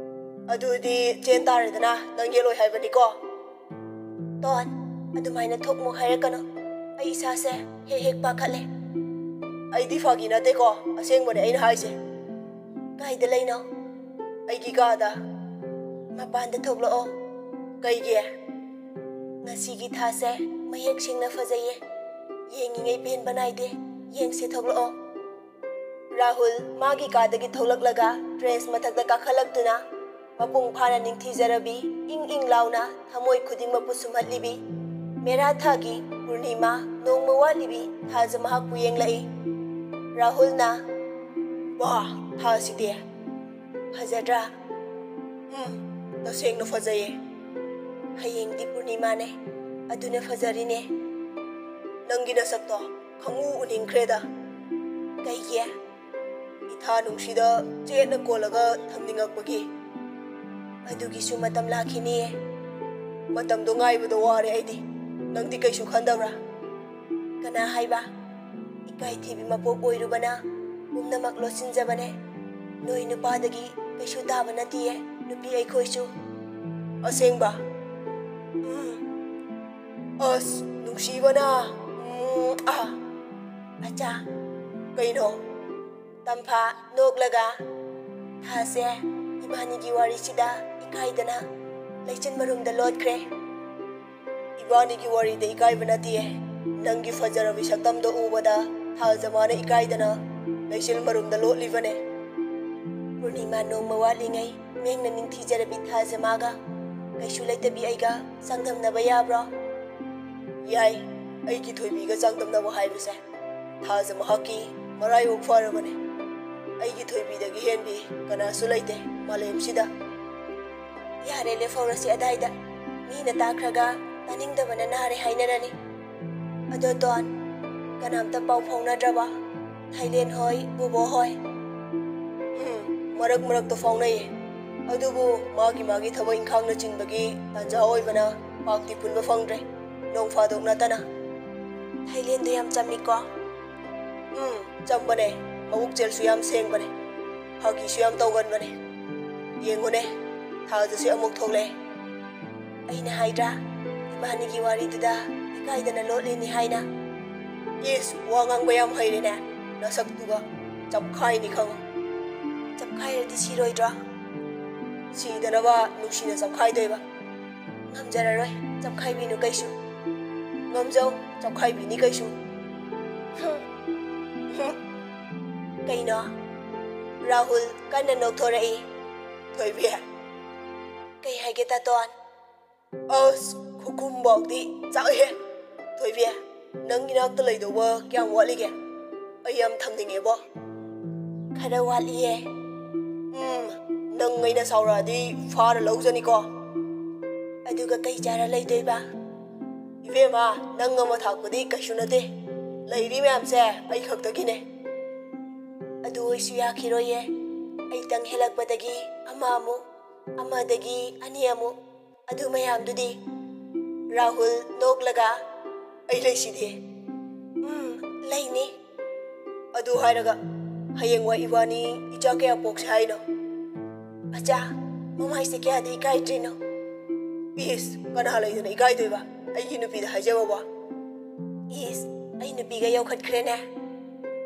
ꯑꯗꯨꯗꯤ ꯆꯦꯟ ꯇꯥꯔꯦꯗꯅ, ꯅꯪ ꯌꯦꯠꯂꯣꯏ ꯍꯥꯏꯕꯅꯤꯀꯣ?" "ꯇꯣꯟ, ꯑꯗꯨꯃꯥꯏꯅ ꯊꯣꯛꯃꯣꯛ ꯍꯥꯏꯔꯛꯀꯅꯨ꯫ ꯑꯩ ꯏꯁꯥꯁꯦ ꯍꯦꯛ ꯍꯦꯛ ꯄꯥꯈꯠꯂꯦ꯫" "ꯑꯩꯗꯤ ꯐꯥꯒꯤ ꯅꯠꯇꯦꯀꯣ, ꯑꯁꯦꯡꯕꯅꯦ ꯑꯩꯅ ꯍꯥꯏꯁꯦ꯫" "ꯀꯥꯏꯗ ꯂꯩꯅꯣ?" "ꯑꯩꯒꯤ ꯀꯥꯗ꯫" "ꯃꯄꯥꯟꯗ ꯊꯣꯛꯂꯛꯑꯣ꯫" "ꯀꯩꯒꯤ?" "ꯉꯁꯤꯒꯤ ꯊꯥꯁꯦ ꯃꯌꯦꯛ ꯁꯦꯡꯅ ꯐꯖꯩꯌꯦ꯫ ꯌꯦꯡꯉꯤꯉꯩ ꯄꯦꯟꯕ ꯅꯥꯏꯗꯦ꯫ ꯌꯦꯡꯁꯦ, ꯊꯣꯛꯂꯛꯑꯣ꯫" ꯔꯥꯍꯨꯜ ꯃꯥꯒꯤ ꯀꯥꯗꯒꯤ ꯊꯣꯛꯂꯛꯂꯒ ꯇ꯭ꯔꯦꯟꯁ ꯃꯊꯛꯇ ꯀꯥꯈꯠꯂꯛꯇꯨꯅ ꯃꯄꯨꯡ ꯐꯥꯅ ꯅꯤꯡꯊꯤꯖꯔꯕꯤ, ꯏꯪ ꯏꯪ ꯂꯥꯎꯅ ꯊꯃꯣꯏ ꯈꯨꯗꯤꯡꯃꯛꯄꯨ ꯁꯨꯝꯍꯠꯂꯤꯕꯤ ꯃꯦꯔꯥ ꯊꯥꯒꯤ ꯄꯨꯔꯅꯤꯃꯥ ꯅꯣꯡꯃ ꯋꯥꯠꯂꯤꯕꯤ ꯊꯥꯖ ꯃꯍꯥꯛꯄꯨ ꯌꯦꯡꯂꯛꯏ꯫ ꯔꯥꯍꯨꯜꯅ, "ꯋꯥ, ꯊꯥꯁꯤꯗꯤ ꯐꯖꯗ꯭ꯔꯥ?" "ꯎꯝ, ꯇꯁꯦꯡꯅ ꯐꯖꯩꯌꯦ꯫" "ꯍꯌꯦꯡꯗꯤ ꯄꯨꯔꯅꯤꯃꯥꯅꯦ, ꯑꯗꯨꯅ ꯐꯖꯔꯤꯅꯦ꯫" "ꯅꯪꯒꯤ ꯅꯁꯛꯇꯣ ꯈꯪꯎ ꯎꯅꯤꯡꯈ꯭ꯔꯦꯗ꯫" "ꯀꯩꯒꯤ?" "ꯏꯊꯥ ꯅꯨꯡꯁꯤꯗ ꯆꯦꯠꯅ ꯀꯣꯜꯂꯒ ꯊꯝꯅꯤꯡꯉꯛꯄꯒꯤ꯫" "ꯑꯗꯨꯒꯤꯁꯨ ꯃꯇꯝ ꯂꯥꯛꯈꯤꯅꯤꯌꯦ꯫" "ꯃꯇꯝꯗꯣ ꯉꯥꯏꯕꯗ ꯋꯥꯔꯦ ꯑꯩꯗꯤ꯫ ꯅꯪꯗꯤ ꯀꯩꯁꯨ ꯈꯟꯗꯕ꯭ꯔꯥ?" "ꯀꯅꯥ ꯍꯥꯏꯕ? ꯏꯀꯥꯏꯊꯤꯕꯤ ꯃꯄꯣꯛ ꯑꯣꯏꯔꯨꯕꯅ ꯄꯨꯝꯅꯃꯛ ꯂꯣꯠꯁꯤꯟꯖꯕꯅꯦ꯫ ꯅꯣꯏ ꯅꯨꯄꯥꯗꯒꯤ ꯀꯩꯁꯨ ꯇꯥꯕ ꯅꯠꯇꯤꯌꯦ, ꯅꯨꯄꯤ ꯑꯩꯈꯣꯏꯁꯨ꯫" "ꯑꯁꯦꯡꯕ?" "ꯎꯝ꯫ ꯑꯁ, ꯅꯨꯡꯁꯤꯕꯅ, ꯎꯝ, ꯑꯥ꯫" "ꯑꯆꯥ꯫" "ꯀꯩꯅꯣ?" ꯇꯝꯐꯥ ꯅꯣꯛꯂꯒ, "ꯊꯥꯁꯦ, ꯏꯕꯥꯅꯤꯒꯤ ꯋꯥꯔꯤꯁꯤꯗ ꯏꯀꯥꯏꯗꯅ ꯂꯩꯆꯤꯟ ꯃꯔꯨꯝꯗ ꯂꯣꯠꯈ꯭ꯔꯦ꯫" "ꯏꯕꯥꯅꯤꯒꯤ ꯋꯥꯔꯤꯗ ꯏꯀꯥꯏꯕ ꯅꯠꯇꯤꯌꯦ꯫ ꯅꯪꯒꯤ ꯐꯖꯔꯕꯤ ꯁꯛꯇꯝꯗꯣ ꯎꯕꯗ ꯊꯥꯖ ꯃꯥꯅ ꯏꯀꯥꯏꯗꯅ ꯂꯩꯆꯤꯜ ꯃꯔꯨꯝꯗ ꯂꯣꯠꯂꯤꯕꯅꯦ꯫" "ꯄꯨꯔꯅꯤꯃꯥ ꯅꯣꯡꯃ ꯋꯥꯠꯂꯤꯉꯩ ꯃꯦꯡꯅ ꯅꯤꯡꯊꯤꯖꯔꯕꯤ ꯊꯥꯖ ꯃꯥꯒ ꯀꯩꯁꯨ ꯂꯩꯇꯕꯤ ꯑꯩꯒ ꯆꯥꯡꯗꯝꯅꯕ ꯌꯥꯕ꯭ꯔꯣ?" "ꯌꯥꯏ, ꯑꯩꯒꯤ ꯊꯣꯏꯕꯤꯒ ꯆꯥꯡꯗꯝꯅꯕ ꯍꯥꯏꯕꯁꯦ ꯊꯥꯖ ꯃꯍꯥꯛꯀꯤ ꯃꯔꯥꯏꯕꯛ ꯐꯔꯕꯅꯦ꯫" ꯑꯩꯒꯤ ꯊꯣꯏꯕꯤꯗꯒꯤ ꯍꯦꯟꯕꯤ ꯀꯅꯥꯁꯨ ꯂꯩꯇꯦ ꯃꯥꯂꯦꯝꯁꯤꯗ꯫ ꯌꯥꯔꯦ, ꯂꯦꯞꯍꯧꯔꯁꯤ ꯑꯗꯥꯏꯗ꯫ ꯃꯤꯅ ꯇꯥꯈ꯭ꯔꯒ ꯇꯥꯅꯤꯡꯗꯕꯅ ꯅꯥꯔꯦ ꯍꯥꯏꯅꯔꯅꯤ꯫ ꯑꯗꯣ ꯇꯣꯟ, ꯀꯅꯥꯝꯇ ꯄꯥꯎ ꯐꯥꯎꯅꯗ꯭ꯔꯕ? ꯊꯥꯏꯂꯦꯟ ꯍꯣꯏ, ꯕꯨꯕꯣ ꯍꯣꯏ? ꯎꯝ, ꯃꯔꯛ ꯃꯔꯛꯇ ꯐꯥꯎꯅꯩꯌꯦ꯫ ꯑꯗꯨꯕꯨ ꯃꯥꯒꯤ ꯃꯥꯒꯤ ꯊꯕꯛ ꯏꯪꯈꯥꯡꯅ ꯆꯤꯟꯕꯒꯤ ꯇꯥꯟꯖꯥ ꯑꯣꯏꯕꯅ ꯄꯥꯛꯇꯤ ꯄꯨꯟꯕ ꯐꯪꯗ꯭ꯔꯦ, ꯅꯣꯡ ꯐꯥꯗꯣꯛ ꯅꯠꯇꯅ꯫ ꯊꯥꯏꯂꯦꯟꯗꯣ ꯌꯥꯝ ꯆꯝꯃꯤꯀꯣ? ꯎꯝ, ꯆꯝꯕꯅꯦ꯫ ꯃꯕꯨꯛ ꯆꯦꯜꯁꯨ ꯌꯥꯝ ꯁꯦꯡꯕꯅꯦ꯫ ꯐꯥꯒꯤꯁꯨ ꯌꯥꯝ ꯇꯧꯒꯟꯕꯅꯦ꯫ ꯌꯦꯡꯉꯨꯅꯦ, ꯊꯥꯖꯁꯨ ꯑꯃꯨꯛ ꯊꯣꯛꯂꯛꯑꯦ꯫ ꯑꯩꯅ ꯍꯥꯏꯗ꯭ꯔꯥ, ꯏꯕꯥꯅꯤꯒꯤ ꯋꯥꯔꯤꯗꯨꯗ ꯏꯀꯥꯏꯗꯅ ꯂꯣꯠꯂꯤꯅꯤ ꯍꯥꯏꯅ꯫ ꯏꯁ, ꯋꯥ ꯉꯥꯡꯕ ꯌꯥꯝ ꯍꯩꯔꯦꯅꯦ, ꯅꯁꯛꯇꯨꯒ꯫ ꯆꯞꯈꯥꯏꯅꯤ ꯈꯪꯉꯨ꯫ ꯆꯞꯈꯥꯏꯔꯗꯤ ꯁꯤꯔꯣꯏꯗ꯭ꯔꯣ? ꯁꯤꯗꯅꯕ ꯅꯨꯡꯁꯤꯅ ꯆꯞꯈꯥꯏꯗꯣꯏꯕ꯫ ꯉꯝꯖꯔꯔꯣꯏ, ꯆꯞꯈꯥꯏꯕꯤꯅꯨ ꯀꯩꯁꯨ꯫ ꯉꯝꯖꯧ, ꯆꯞꯈꯥꯏꯕꯤꯅꯤ ꯀꯩꯁꯨ꯫ ꯀꯩꯅꯣ? ꯔꯥꯍꯨꯜ ꯀꯟꯅ ꯅꯣꯛꯊꯣꯔꯛꯏ꯫ ꯊꯣꯏꯕꯤ꯫ ꯀꯩ ꯍꯥꯏꯒꯦ, ꯇꯥꯇꯣꯟ? ꯑꯁ, ꯈꯨꯈꯨꯝꯕꯥꯎꯗꯤ ꯆꯥꯛꯑꯦꯍꯦ꯫ ꯊꯣꯏꯕꯤ, ꯅꯪ ꯏꯅꯥꯛꯇ ꯂꯩꯗꯧꯕ ꯀꯌꯥꯝ ꯋꯥꯠꯂꯤꯒꯦ? ꯑꯩ ꯌꯥꯝ ꯊꯝꯅꯤꯡꯉꯦꯕꯣ꯫ ꯈꯔ ꯋꯥꯠꯂꯤꯌꯦ꯫ ꯎꯝ, ꯅꯪ ꯑꯩꯅ ꯁꯥꯎꯔꯛꯑꯗꯤ ꯐꯥꯔ ꯂꯧꯖꯅꯤꯀꯣ꯫ ꯑꯗꯨꯒ ꯀꯩ ꯆꯥꯔ ꯂꯩꯗꯣꯏꯕ? ꯏꯕꯦꯝꯃ, ꯅꯪ ꯑꯃ ꯊꯥꯛꯄꯗꯤ ꯀꯩꯁꯨ ꯅꯠꯇꯦ꯫ ꯂꯩꯔꯤ ꯃꯌꯥꯝꯁꯦ ꯑꯩ ꯈꯛꯇꯒꯤꯅꯦ꯫ ꯑꯗꯨ ꯑꯣꯏꯁꯨ ꯌꯥꯈꯤꯔꯣꯏꯌꯦ꯫ ꯑꯩꯇꯪ ꯍꯦꯜꯂꯛꯄꯗꯒꯤ ꯑꯃ ꯑꯃꯨꯛ, ꯑꯃꯗꯒꯤ ꯑꯅꯤ ꯑꯃꯨꯛ, ꯑꯗꯨ ꯃꯌꯥꯝꯗꯨꯗꯤ? ꯔꯥꯍꯨꯜ ꯅꯣꯛꯂꯒ, ꯑꯩ ꯂꯩꯁꯤꯗꯤ꯫ ꯎꯝ, ꯂꯩꯅꯤ꯫ ꯑꯗꯨ ꯍꯥꯏꯔꯒ, ꯍꯌꯦꯡꯋꯥꯏ ꯏꯕꯥꯅꯤ ꯏꯆꯥ ꯀꯌꯥ ꯄꯣꯛꯁꯦ ꯍꯥꯏꯅꯣ? ꯑꯆꯥ, ꯃꯃꯥꯏꯁꯦ ꯀꯌꯥꯗꯤ ꯏꯀꯥꯏꯗ꯭ꯔꯤꯅꯣ? ꯏꯁ, ꯀꯅꯥ ꯂꯩꯗꯅ ꯏꯀꯥꯏꯗꯣꯏꯕ? ꯑꯩꯒꯤ ꯅꯨꯄꯤꯗ ꯍꯥꯏꯖꯕꯕꯣ꯫ ꯏꯁ, ꯑꯩ ꯅꯨꯄꯤꯒ ꯌꯧꯈꯠꯈ꯭ꯔꯦꯅꯦ꯫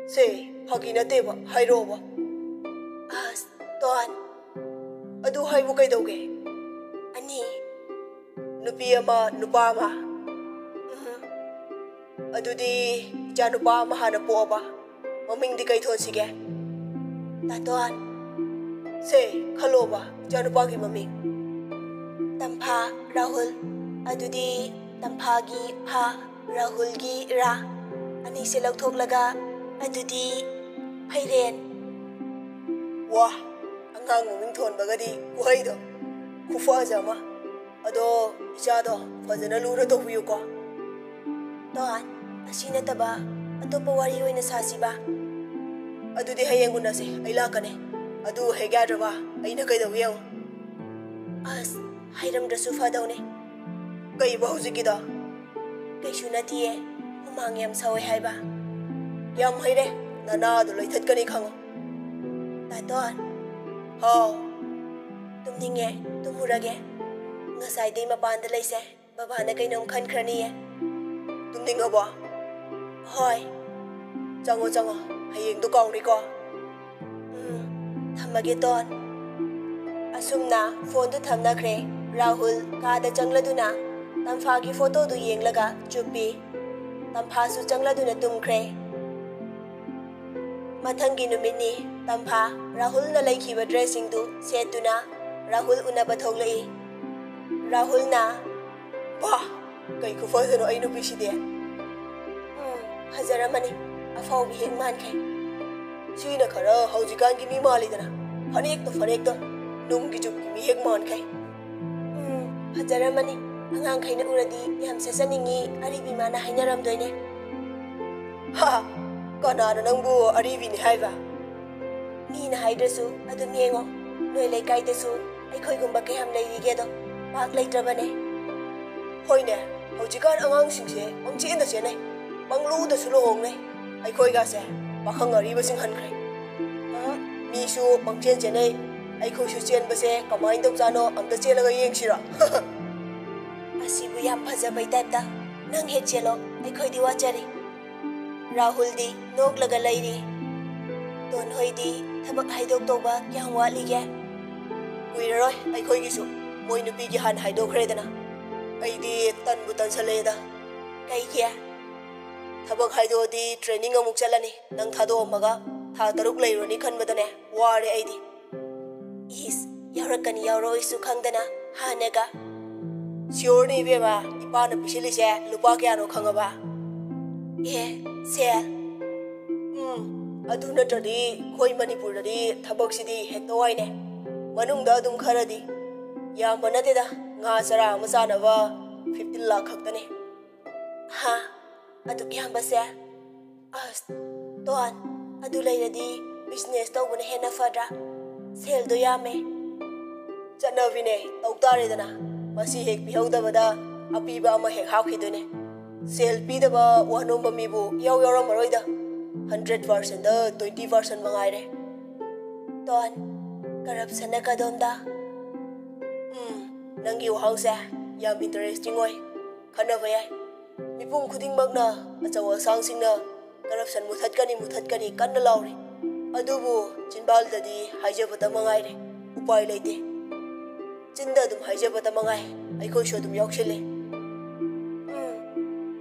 ꯁꯦ, ꯐꯥꯒꯤ ꯅꯠꯇꯦꯕ, ꯍꯥꯏꯔꯛꯑꯣꯕ꯫ ꯑꯁ, ꯇꯣꯟ꯫ ꯑꯗꯨ ꯍꯥꯏꯕꯨ ꯀꯩꯗꯧꯒꯦ? ꯑꯅꯤ꯫ ꯅꯨꯄꯤ ꯑꯃ, ꯅꯨꯄꯥ ꯑꯃ꯫ ꯎꯝ꯫ ꯑꯗꯨꯗꯤ ꯏꯆꯥꯅꯨꯄꯥ ꯑꯃ ꯍꯥꯟꯅ ꯄꯣꯛꯑꯕ? ꯃꯃꯤꯡꯗꯤ ꯀꯩ ꯊꯣꯟꯁꯤꯒꯦ? ꯇꯥꯇꯣꯟ꯫ ꯁꯦ, ꯈꯜꯂꯣꯕ, ꯏꯆꯥꯅꯨꯄꯥꯒꯤ ꯃꯃꯤꯡ꯫ ꯇꯝꯐꯥ, ꯔꯥꯍꯨꯜ꯫ ꯑꯗꯨꯗꯤ ꯇꯝꯐꯥꯒꯤ ꯐꯥ, ꯔꯥꯍꯨꯜꯒꯤ ꯔꯥ꯫ ꯑꯅꯤꯁꯦ ꯂꯧꯊꯣꯛꯂꯒ, ꯑꯗꯨꯗꯤ ꯐꯩꯔꯦꯟ꯫ ꯋꯥ, ꯑꯉꯥꯡ ꯃꯃꯤꯡ ꯊꯣꯟꯕꯒꯗꯤ ꯈꯨꯍꯩꯗꯣ ꯈꯨꯐꯖ ꯑꯃ꯫ ꯑꯗꯣ ꯏꯆꯥꯗꯣ ꯐꯖꯅ ꯂꯨꯅ ꯇꯧꯕꯤꯌꯨꯀꯣ꯫ ꯇꯣꯟ, ꯑꯁꯤ ꯅꯠꯇꯕ ꯑꯇꯣꯞꯄ ꯋꯥꯔꯤ ꯑꯣꯏꯅ ꯁꯥꯁꯤꯕ? ꯑꯗꯨꯗꯤ ꯍꯌꯦꯡ ꯎꯅꯁꯦ, ꯑꯩ ꯂꯥꯛꯀꯅꯤ꯫ ꯑꯗꯨ ꯍꯦꯛ ꯌꯥꯗ꯭ꯔꯕ ꯑꯩꯅ ꯀꯩꯗꯧꯒꯦ ꯌꯦꯡꯉꯨ꯫ ꯑꯁ, ꯍꯥꯏꯔꯝꯗ꯭ꯔꯁꯨ ꯐꯗꯧꯅꯦ꯫ ꯀꯩꯕ ꯍꯧꯖꯤꯛꯀꯤꯗꯣ? ꯀꯩꯁꯨ ꯅꯠꯇꯤꯌꯦ, ꯍꯨꯃꯥꯡ ꯌꯥꯝ ꯁꯧꯋꯦ ꯍꯥꯏꯕ꯫ ꯌꯥꯝ ꯍꯩꯔꯦ, ꯅꯅꯥꯗꯣ ꯂꯩꯊꯠꯀꯅꯤ ꯈꯪꯉꯣ꯫ ꯇꯥꯇꯣꯟ꯫ ꯍꯥꯎ꯫ ꯇꯨꯝꯅꯤꯡꯉꯦ, ꯇꯨꯝꯃꯨꯔꯒꯦ꯫ ꯉꯁꯥꯏꯗꯩ ꯃꯄꯥꯟꯗ ꯂꯩꯁꯦ, ꯕꯕꯥꯅ ꯀꯩꯅꯣꯝ ꯈꯟꯈ꯭ꯔꯅꯤꯌꯦ꯫ ꯇꯨꯝꯅꯤꯡꯉꯕꯣ? ꯍꯣꯏ꯫ ꯆꯪꯉꯣ, ꯆꯪꯉꯣ, ꯍꯌꯦꯡꯗꯣ ꯀꯥꯎꯅꯤꯀꯣ꯫ ꯎꯝ, ꯊꯝꯃꯒꯦ ꯇꯣꯟ꯫ ꯑꯁꯨꯝꯅ ꯐꯣꯟꯗꯨ ꯊꯝꯅꯈ꯭ꯔꯦ꯫ ꯔꯥꯍꯨꯜ ꯀꯥꯗ ꯆꯪꯂꯗꯨꯅ ꯇꯝꯐꯥꯒꯤ ꯐꯣꯇꯣꯗꯨ ꯌꯦꯡꯂꯒ ꯆꯨꯞꯄꯤ꯫ ꯇꯝꯐꯥꯁꯨ ꯆꯪꯂꯗꯨꯅ ꯇꯨꯝꯈ꯭ꯔꯦ꯫ ꯃꯊꯪꯒꯤ ꯅꯨꯃꯤꯠꯅꯤ꯫ ꯇꯝꯐꯥ ꯔꯥꯍꯨꯜꯅ ꯂꯩꯈꯤꯕ ꯗ꯭ꯔꯦꯁꯁꯤꯡꯗꯨ ꯁꯦꯠꯇꯨꯅ ꯔꯥꯍꯨꯜ ꯎꯅꯕ ꯊꯣꯛꯂꯛꯏ꯫ ꯔꯥꯍꯨꯜꯅ, "ꯋꯥ, ꯀꯩ ꯈꯨꯐꯖꯅꯣ ꯑꯩ ꯅꯨꯄꯤꯁꯤꯗꯤ!" "ꯎꯝ, ꯐꯖꯔꯝꯃꯅꯤ꯫ ꯑꯐꯥꯎꯕꯤ ꯍꯦꯛ ꯃꯥꯟꯈꯩ꯫ ꯁꯤꯅ ꯈꯔ ꯍꯧꯖꯤꯛꯀꯥꯟꯒꯤ ꯃꯤ ꯃꯥꯜꯂꯤꯗꯅ, ꯐꯅꯦꯛꯇ ꯐꯅꯦꯛꯇ ꯅꯨꯡꯒꯤ ꯖꯨꯛꯀꯤ ꯃꯤ ꯍꯦꯛ ꯃꯥꯟꯈꯩ꯫" "ꯎꯝ, ꯐꯖꯔꯝꯃꯅꯤ꯫ ꯑꯉꯥꯡꯈꯩꯅ ꯎꯔꯗꯤ ꯌꯥꯝ ꯁꯦꯠꯆꯅꯤꯡꯉꯤ ꯑꯔꯤꯕꯤ ꯃꯥꯅ ꯍꯥꯏꯅꯔꯝꯗꯣꯏꯅꯦ꯫" "ꯍꯥ, ꯀꯅꯥꯅ ꯅꯪꯕꯨ ꯑꯔꯤꯕꯤꯅꯤ ꯍꯥꯏꯕ?" "ꯃꯤꯅ ꯍꯥꯏꯗ꯭ꯔꯁꯨ ꯑꯗꯨꯝ ꯌꯦꯡꯉꯣ, ꯅꯣꯏ ꯂꯩꯀꯥꯏꯗꯁꯨ ꯑꯩꯈꯣꯏꯒꯨꯝꯕ ꯀꯌꯥꯝ ꯂꯩꯔꯤꯒꯦꯗꯣ꯫ ꯄꯥꯛ ꯂꯩꯇ꯭ꯔꯕꯅꯦ꯫" "ꯍꯣꯏꯅꯦ, ꯍꯧꯖꯤꯛꯀꯥꯟ ꯑꯉꯥꯡꯁꯤꯡꯁꯦ ꯄꯪꯆꯦꯟꯗ ꯆꯦꯟꯅꯩ, ꯄꯪꯂꯨꯗꯁꯨ ꯂꯨꯍꯣꯡꯅꯩ꯫ ꯑꯩꯈꯣꯏꯒꯥꯁꯦ ꯄꯥꯈꯪ ꯑꯔꯤꯕꯁꯤꯡ ꯍꯟꯈ꯭ꯔꯦ꯫" "ꯑ, ꯃꯤꯁꯨ ꯄꯪꯆꯦꯟ ꯆꯦꯟꯅꯩ, ꯑꯩꯈꯣꯏꯁꯨ ꯆꯦꯟꯕꯁꯦ ꯀꯃꯥꯏꯅ ꯇꯧꯖꯥꯠꯅꯣ, ꯑꯝꯇ ꯆꯦꯜꯂꯒ ꯌꯦꯡꯁꯤꯔꯣ?" "ꯑꯁꯤꯕꯨ ꯌꯥꯝ ꯐꯖꯕꯩ ꯇꯥꯏꯞꯇ꯫ ꯅꯪ ꯍꯦꯛ ꯆꯦꯜꯂꯣ, ꯑꯩꯈꯣꯏꯗꯤ ꯋꯥꯠꯆꯔꯤ꯫" ꯔꯥꯍꯨꯜꯗꯤ ꯅꯣꯛꯂꯒ ꯂꯩꯔꯤ꯫ "ꯇꯣꯟ ꯍꯣꯏꯗꯤ ꯊꯕꯛ ꯍꯥꯏꯗꯣꯛꯇꯧꯕ ꯀꯌꯥꯝ ꯋꯥꯠꯂꯤꯒꯦ?" "ꯀꯨꯏꯔꯔꯣꯏ ꯑꯩꯈꯣꯏꯒꯤꯁꯨ꯫ ꯃꯣꯏ ꯅꯨꯄꯤꯒꯤ ꯍꯥꯟꯅ ꯍꯥꯏꯗꯣꯛꯈ꯭ꯔꯦꯗꯅ꯫ ꯑꯩꯗꯤ ꯇꯟꯕꯨ ꯇꯟꯁꯜꯂꯛꯑꯦꯗ꯫" "ꯀꯩꯒꯤ?" "ꯊꯕꯛ ꯍꯥꯏꯗꯣꯛꯑꯗꯤ ꯇ꯭ꯔꯦꯅꯤꯡ ꯑꯃꯨꯛ ꯆꯠꯂꯅꯤ꯫ ꯅꯪ ꯊꯥꯗꯣꯛꯑꯝꯃꯒ ꯊꯥ ꯇꯔꯨꯛ ꯂꯩꯔꯨꯔꯅꯤ ꯈꯟꯕꯗꯅꯦ ꯋꯥꯔꯦ ꯑꯩꯗꯤ꯫" "ꯏꯁ, ꯌꯥꯎꯔꯛꯀꯅꯤ ꯌꯥꯎꯔꯛꯑꯣꯏꯁꯨ ꯈꯪꯗꯅ ꯍꯥꯟꯅꯒ꯫" "ꯁꯤꯌꯣꯔꯅꯤ ꯏꯕꯦꯝꯃ, ꯏꯄꯥꯅ ꯄꯤꯁꯤꯜꯂꯤꯁꯦ ꯂꯨꯄꯥ ꯀꯌꯥꯅꯣ ꯈꯪꯉꯕ?" "ꯑꯦ, ꯁꯦ?" "ꯎꯝ, ꯑꯗꯨ ꯅꯠꯇ꯭ꯔꯗꯤ ꯑꯩꯈꯣꯏ ꯃꯅꯤꯄꯨꯔꯗꯗꯤ ꯊꯕꯛꯁꯤꯗꯤ ꯍꯦꯛꯇ ꯋꯥꯏꯅꯦ꯫ ꯃꯅꯨꯡꯗ ꯑꯗꯨꯝ ꯈꯔꯗꯤ, ꯌꯥꯝꯕ ꯅꯠꯇꯦꯗ, ꯉꯥ ꯆꯔꯥ ꯑꯃ ꯆꯥꯅꯕ fifteen lakh ꯈꯛꯇꯅꯦ꯫ ꯍꯥ? ꯑꯗꯨꯛ ꯌꯥꯝꯕꯁꯦ? ꯑꯁ, ꯇꯣꯟ, ꯑꯗꯨ ꯂꯩꯔꯗꯤ business ꯇꯧꯕꯅ ꯍꯦꯟꯅ ꯐꯗ꯭ꯔꯥ? ꯁꯦꯜꯗꯣ ꯌꯥꯝꯃꯦ꯫ ꯆꯠꯅꯕꯤꯅꯦ, ꯇꯧ ꯇꯥꯔꯦꯗꯅ꯫ ꯃꯁꯤ ꯍꯦꯛ ꯄꯤꯍꯧꯗꯕꯗ ꯑꯄꯤꯕ ꯑꯃ ꯍꯦꯛ ꯍꯥꯞꯈꯤꯗꯣꯏꯅꯦ꯫ ꯁꯦꯜ ꯄꯤꯗꯕ ꯋꯥꯅꯣꯝꯕ ꯃꯤꯕꯨ ꯏꯌꯥꯎ ꯌꯥꯎꯔꯝꯃꯔꯣꯏꯗ꯫ Hundred percent ꯗ twenty percent ꯃꯉꯥꯏꯔꯦ꯫ ꯇꯣꯟ, corruption ꯅ ꯀꯗꯣꯝꯗ? ꯎꯝ, ꯅꯪꯒꯤ ꯋꯥꯍꯪꯁꯦ ꯌꯥꯝ interesting ꯑꯣꯏ꯫ ꯈꯟꯅꯕ ꯌꯥꯏ꯫ ꯃꯤꯄꯨꯝ ꯈꯨꯗꯤꯡꯃꯛꯅ, ꯑꯆꯧ ꯑꯁꯥꯡꯁꯤꯡꯅ corruption ꯃꯨꯊꯠꯀꯅꯤ, ꯃꯨꯊꯠꯀꯅꯤ ꯀꯟꯅ ꯂꯥꯎꯔꯤ꯫ ꯑꯗꯨꯕꯨ ꯆꯤꯟꯕꯥꯜꯗꯗꯤ ꯍꯥꯏꯖꯕꯇ ꯃꯉꯥꯏꯔꯦ꯫ ꯎꯄꯥꯏ ꯂꯩꯇꯦ꯫ ꯆꯤꯟꯗ ꯑꯗꯨꯝ ꯍꯥꯏꯖꯕꯇ ꯃꯉꯥꯏ, ꯑꯩꯈꯣꯏꯁꯨ ꯑꯗꯨꯝ ꯌꯥꯎꯁꯤꯜꯂꯦ꯫ ꯎꯝ,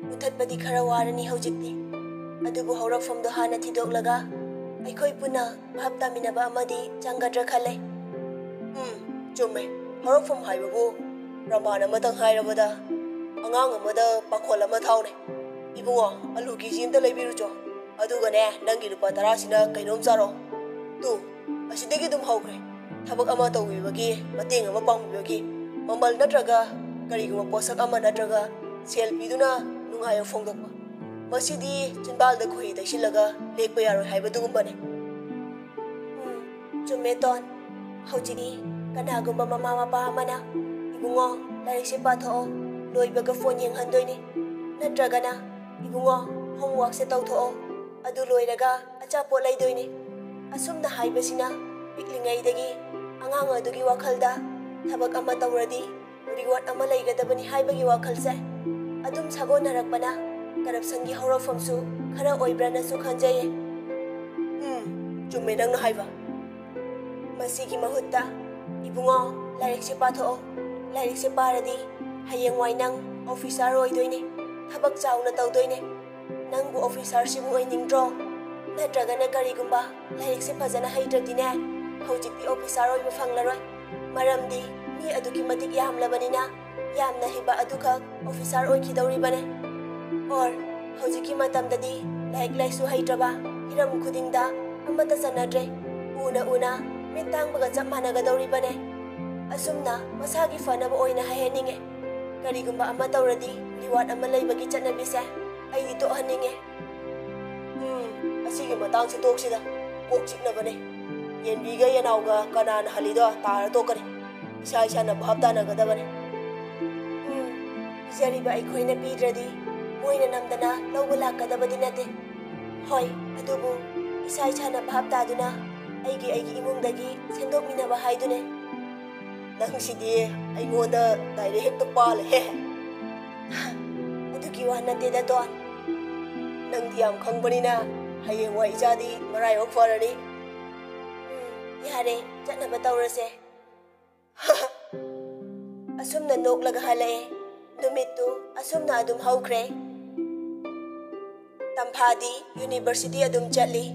ꯃꯨꯊꯠꯄꯗꯤ ꯈꯔ ꯋꯥꯔꯅꯤ ꯍꯧꯖꯤꯛꯇꯤ꯫ ꯑꯗꯨꯕꯨ ꯍꯧꯔꯛꯐꯝꯗꯣ ꯍꯥꯟꯅ ꯊꯤꯗꯣꯛꯂꯒ ꯑꯩꯈꯣꯏ ꯄꯨꯟꯅ ꯚꯥꯞ ꯇꯥꯃꯤꯟꯅꯕ ꯑꯃꯗꯤ ꯆꯪꯒꯗ꯭ꯔꯥ ꯈꯜꯂꯦ꯫ ꯎꯝ, ꯆꯨꯝꯃꯦ꯫ ꯍꯧꯔꯛꯐꯝ ꯍꯥꯏꯕꯕꯨ ꯄ꯭ꯔꯃꯥꯟ ꯑꯃꯇꯪ ꯍꯥꯏꯔꯕꯗ, ꯑꯉꯥꯡ ꯑꯃꯗ ꯄꯥꯈꯣꯜ ꯑꯃ ꯊꯥꯎꯅꯦ꯫ "ꯏꯕꯨꯡꯉꯣ, ꯑꯂꯨ ꯀꯦ ꯖꯤ ꯑꯃꯇ ꯂꯩꯕꯤꯔꯨꯆꯣ꯫ ꯑꯗꯨꯒꯅꯦ, ꯅꯪꯒꯤ ꯂꯨꯄꯥ ꯇꯔꯥꯁꯤꯅ ꯀꯩꯅꯣꯝ ꯆꯥꯔꯣ꯫" ꯇꯨ, ꯑꯁꯤꯗꯒꯤ ꯑꯗꯨꯝ ꯍꯧꯈ꯭ꯔꯦ꯫ ꯊꯕꯛ ꯑꯃ ꯇꯧꯕꯤꯕꯒꯤ, ꯃꯇꯦꯡ ꯑꯃ ꯄꯥꯡꯕꯤꯕꯒꯤ ꯃꯃꯜ ꯅꯠꯇ꯭ꯔꯒ ꯀꯔꯤꯒꯨꯝꯕ ꯄꯣꯠꯁꯛ ꯑꯃ ꯅꯠꯇ꯭ꯔꯒ ꯁꯦꯜ ꯄꯤꯗꯨꯅ ꯅꯨꯡꯉꯥꯏꯕ ꯐꯣꯡꯗꯣꯛꯄ꯫ ꯃꯁꯤꯗꯤ ꯆꯤꯟꯕꯥꯜꯗ ꯈꯣꯏꯍꯤ ꯇꯩꯁꯤꯜꯂꯒ ꯂꯦꯛꯄ ꯌꯥꯔꯣꯏ ꯍꯥꯏꯕꯗꯨꯒꯨꯝꯕꯅꯤ꯫ ꯎꯝ, ꯆꯨꯝꯃꯦ ꯇꯣꯟ꯫ ꯍꯧꯖꯤꯛꯇꯤ ꯀꯅꯥꯒꯨꯝꯕ ꯃꯃꯥ ꯃꯄꯥ ꯑꯃꯅ, "ꯏꯕꯨꯡꯉꯣ, ꯂꯥꯏꯔꯤꯛꯁꯦ ꯄꯥꯊꯣꯛꯑꯣ, ꯂꯣꯏꯕꯒ ꯐꯣꯟ ꯌꯦꯡꯍꯟꯗꯣꯏꯅꯤ", ꯅꯠꯇ꯭ꯔꯒꯅ, "ꯏꯕꯨꯡꯉꯣ, homework ꯁꯦ ꯇꯧꯊꯣꯛꯑꯣ, ꯑꯗꯨ ꯂꯣꯏꯔꯒ ꯑꯆꯥꯄꯣꯠ ꯂꯩꯗꯣꯏꯅꯤ"꯫ ꯑꯁꯨꯝꯅ ꯍꯥꯏꯕꯁꯤꯅ ꯄꯤꯛꯂꯤꯉꯩꯗꯒꯤ ꯑꯉꯥꯡ ꯑꯗꯨꯒꯤ ꯋꯥꯈꯜꯗ ꯊꯕꯛ ꯑꯃ ꯇꯧꯔꯗꯤ reward ꯑꯃ ꯂꯩꯒꯗꯕꯅꯤ ꯍꯥꯏꯕꯒꯤ ꯋꯥꯈꯜꯁꯦ ꯑꯗꯨꯝ ꯁꯥꯒꯣꯟꯅꯔꯛꯄꯅ corruption ꯒꯤ ꯍꯧꯔꯛꯐꯝꯁꯨ ꯈꯔ ꯑꯣꯏꯕ꯭ꯔꯅꯁꯨ ꯈꯟꯖꯩꯌꯦ꯫ ꯎꯝ, ꯆꯨꯝꯃꯦ ꯅꯪꯅ ꯍꯥꯏꯕ꯫ ꯃꯁꯤꯒꯤ ꯃꯍꯨꯠꯇ, "ꯏꯕꯨꯡꯉꯣ, ꯂꯥꯏꯔꯤꯛꯁꯦ ꯄꯥꯊꯣꯛꯑꯣ꯫ ꯂꯥꯏꯔꯤꯛꯁꯦ ꯄꯥꯔꯗꯤ ꯍꯌꯦꯡꯋꯥꯏ ꯅꯪ officer ꯑꯣꯏꯗꯣꯏꯅꯦ꯫ ꯊꯕꯛ ꯆꯥꯎꯅ ꯇꯧꯗꯣꯏꯅꯦ꯫ ꯅꯪꯕꯨ officer ꯁꯤꯕꯨ ꯑꯣꯏꯅꯤꯡꯗ꯭ꯔꯣ? ꯅꯠꯇ꯭ꯔꯒꯅ ꯀꯔꯤꯒꯨꯝꯕ ꯂꯥꯏꯔꯤꯛꯁꯦ ꯐꯖꯅ ꯍꯩꯇ꯭ꯔꯗꯤꯅꯦ, ꯍꯧꯖꯤꯛꯇꯤ officer ꯑꯣꯏꯕ ꯐꯪꯂꯔꯣꯏ꯫ ꯃꯔꯝꯗꯤ ꯃꯤ ꯑꯗꯨꯛꯀꯤ ꯃꯇꯤꯛ ꯌꯥꯝꯂꯕꯅꯤꯅ, ꯌꯥꯝꯅ ꯍꯩꯕ ꯑꯗꯨꯈꯛ officer ꯑꯣꯏꯈꯤꯗꯧꯔꯤꯕꯅꯦ꯫ Or ꯍꯧꯖꯤꯛꯀꯤ ꯃꯇꯝꯗꯗꯤ ꯂꯥꯏꯔꯤꯛ ꯂꯥꯏꯁꯨ ꯍꯩꯇ꯭ꯔꯕ, ꯍꯤꯔꯝ ꯈꯨꯗꯤꯡꯗ ꯑꯃꯠꯇ ꯆꯟꯅꯗ꯭ꯔꯦ꯫ ꯎꯅ ꯎꯅ ꯃꯤꯠ ꯇꯥꯡꯕꯒ ꯆꯞ ꯃꯥꯟꯅꯒꯗꯧꯔꯤꯕꯅꯦ꯫ ꯑꯁꯨꯝꯅ ꯃꯁꯥꯒꯤ ꯐꯅꯕ ꯑꯣꯏꯅ ꯍꯥꯏꯍꯟꯅꯤꯡꯉꯦ꯫ ꯀꯔꯤꯒꯨꯝꯕ ꯑꯃ ꯇꯧꯔꯗꯤ reward ꯑꯃ ꯂꯩꯕꯒꯤ ꯆꯠꯅꯕꯤꯁꯦ ꯑꯩꯗꯤ ꯇꯣꯛꯍꯟꯅꯤꯡꯉꯦ꯫ ꯎꯝ, ꯑꯁꯤꯒꯤ ꯃꯇꯥꯡꯁꯤ ꯇꯣꯛꯁꯤꯗ꯫ ꯀꯣꯛ ꯆꯤꯛꯅꯕꯅꯦ꯫ ꯌꯦꯟꯕꯤꯒ ꯌꯦꯅꯥꯎꯒ ꯀꯅꯥꯅ ꯍꯜꯂꯤꯗꯣ ꯇꯥꯔ ꯇꯣꯛꯀꯅꯤ꯫ ꯏꯁꯥ ꯏꯁꯥꯅ ꯚꯥꯞ ꯇꯥꯅꯒꯗꯕꯅꯤ꯫ ꯎꯝ, ꯄꯤꯖꯔꯤꯕ ꯑꯩꯈꯣꯏꯅ ꯄꯤꯗ꯭ꯔꯗꯤ ꯃꯣꯏꯅ ꯅꯝꯗꯅ ꯂꯧꯕ ꯂꯥꯛꯀꯗꯕꯗꯤ ꯅꯠꯇꯦ꯫ ꯍꯣꯏ, ꯑꯗꯨꯕꯨ ꯏꯁꯥ ꯏꯁꯥꯅ ꯚꯥꯞ ꯇꯥꯗꯨꯅ ꯑꯩꯒꯤ ꯑꯩꯒꯤ ꯏꯃꯨꯡꯗꯒꯤ ꯁꯦꯝꯗꯣꯛꯃꯤꯟꯅꯕ ꯍꯥꯏꯗꯨꯅꯦ꯫ ꯅꯪꯁꯤꯗꯤ ꯑꯩꯉꯣꯟꯗ ꯗꯥꯏꯔꯦꯛ ꯍꯦꯛꯇ ꯄꯥꯜꯂꯦꯍꯦ꯫ ꯑꯗꯨꯒꯤ ꯋꯥ ꯅꯠꯇꯦꯗ, ꯗꯣꯟ꯫ ꯅꯪꯗꯤ ꯌꯥꯝ ꯈꯪꯕꯅꯤꯅ ꯍꯌꯦꯡꯋꯥꯏ ꯏꯆꯥꯗꯤ ꯃꯔꯥꯏꯕꯛ ꯐꯔꯅꯤ꯫ ꯎꯝ, ꯌꯥꯔꯦ, ꯆꯠꯅꯕ ꯇꯧꯔꯁꯦ꯫ ꯑꯁꯨꯝꯅ ꯅꯣꯛꯂꯒ ꯍꯜꯂꯛꯑꯦ꯫ ꯅꯨꯃꯤꯠꯇꯨ ꯑꯁꯨꯝꯅ ꯑꯗꯨꯝ ꯍꯧꯈ꯭ꯔꯦ꯫ ꯇꯝꯐꯥꯗꯤ university ꯑꯗꯨꯝ ꯆꯠꯂꯤ꯫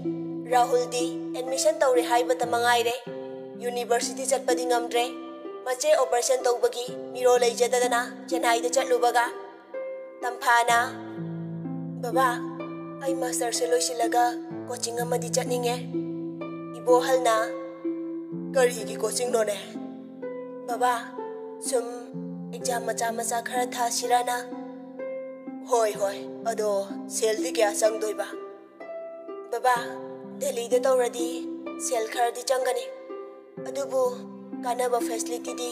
ꯔꯥꯍꯨꯜꯗꯤ admission ꯇꯧꯔꯦ ꯍꯥꯏꯕꯇ ꯃꯉꯥꯏꯔꯦ꯫ University ꯆꯠꯄꯗꯤ ꯉꯝꯗ꯭ꯔꯦ꯫ ꯃꯆꯦ operation ꯇꯧꯕꯒꯤ ꯃꯤꯔꯣꯜ ꯂꯩꯖꯗꯗꯅ ꯆꯦꯟꯅꯥꯏꯗ ꯆꯠꯂꯨꯕꯒ꯫ ꯇꯝꯐꯥꯅ, "ꯕꯕꯥ, ꯑꯩ masterꯁꯦ ꯂꯣꯏꯁꯤꯜꯂꯒ coaching ꯑꯃꯗꯤ ꯆꯠꯅꯤꯡꯉꯦ꯫" ꯏꯕꯣꯍꯜꯅ, "ꯀꯔꯤꯒꯤ coachingꯅꯣꯅꯦ?" "ꯕꯕꯥ, ꯁꯨꯝ exam ꯃꯆꯥ ꯃꯆꯥ ꯈꯔ ꯊꯥꯁꯤꯔꯥꯅ꯫" "ꯍꯣꯏ, ꯍꯣꯏ, ꯑꯗꯣ ꯁꯦꯜꯗꯤ ꯀꯌꯥ ꯆꯪꯗꯣꯏꯕ?" "ꯕꯕꯥ, ꯗꯦꯜꯂꯤꯗ ꯇꯧꯔꯗꯤ ꯁꯦꯜ ꯈꯔꯗꯤ ꯆꯪꯒꯅꯤ, ꯑꯗꯨꯕꯨ ꯀꯥꯟꯅꯕ facilityꯗꯤ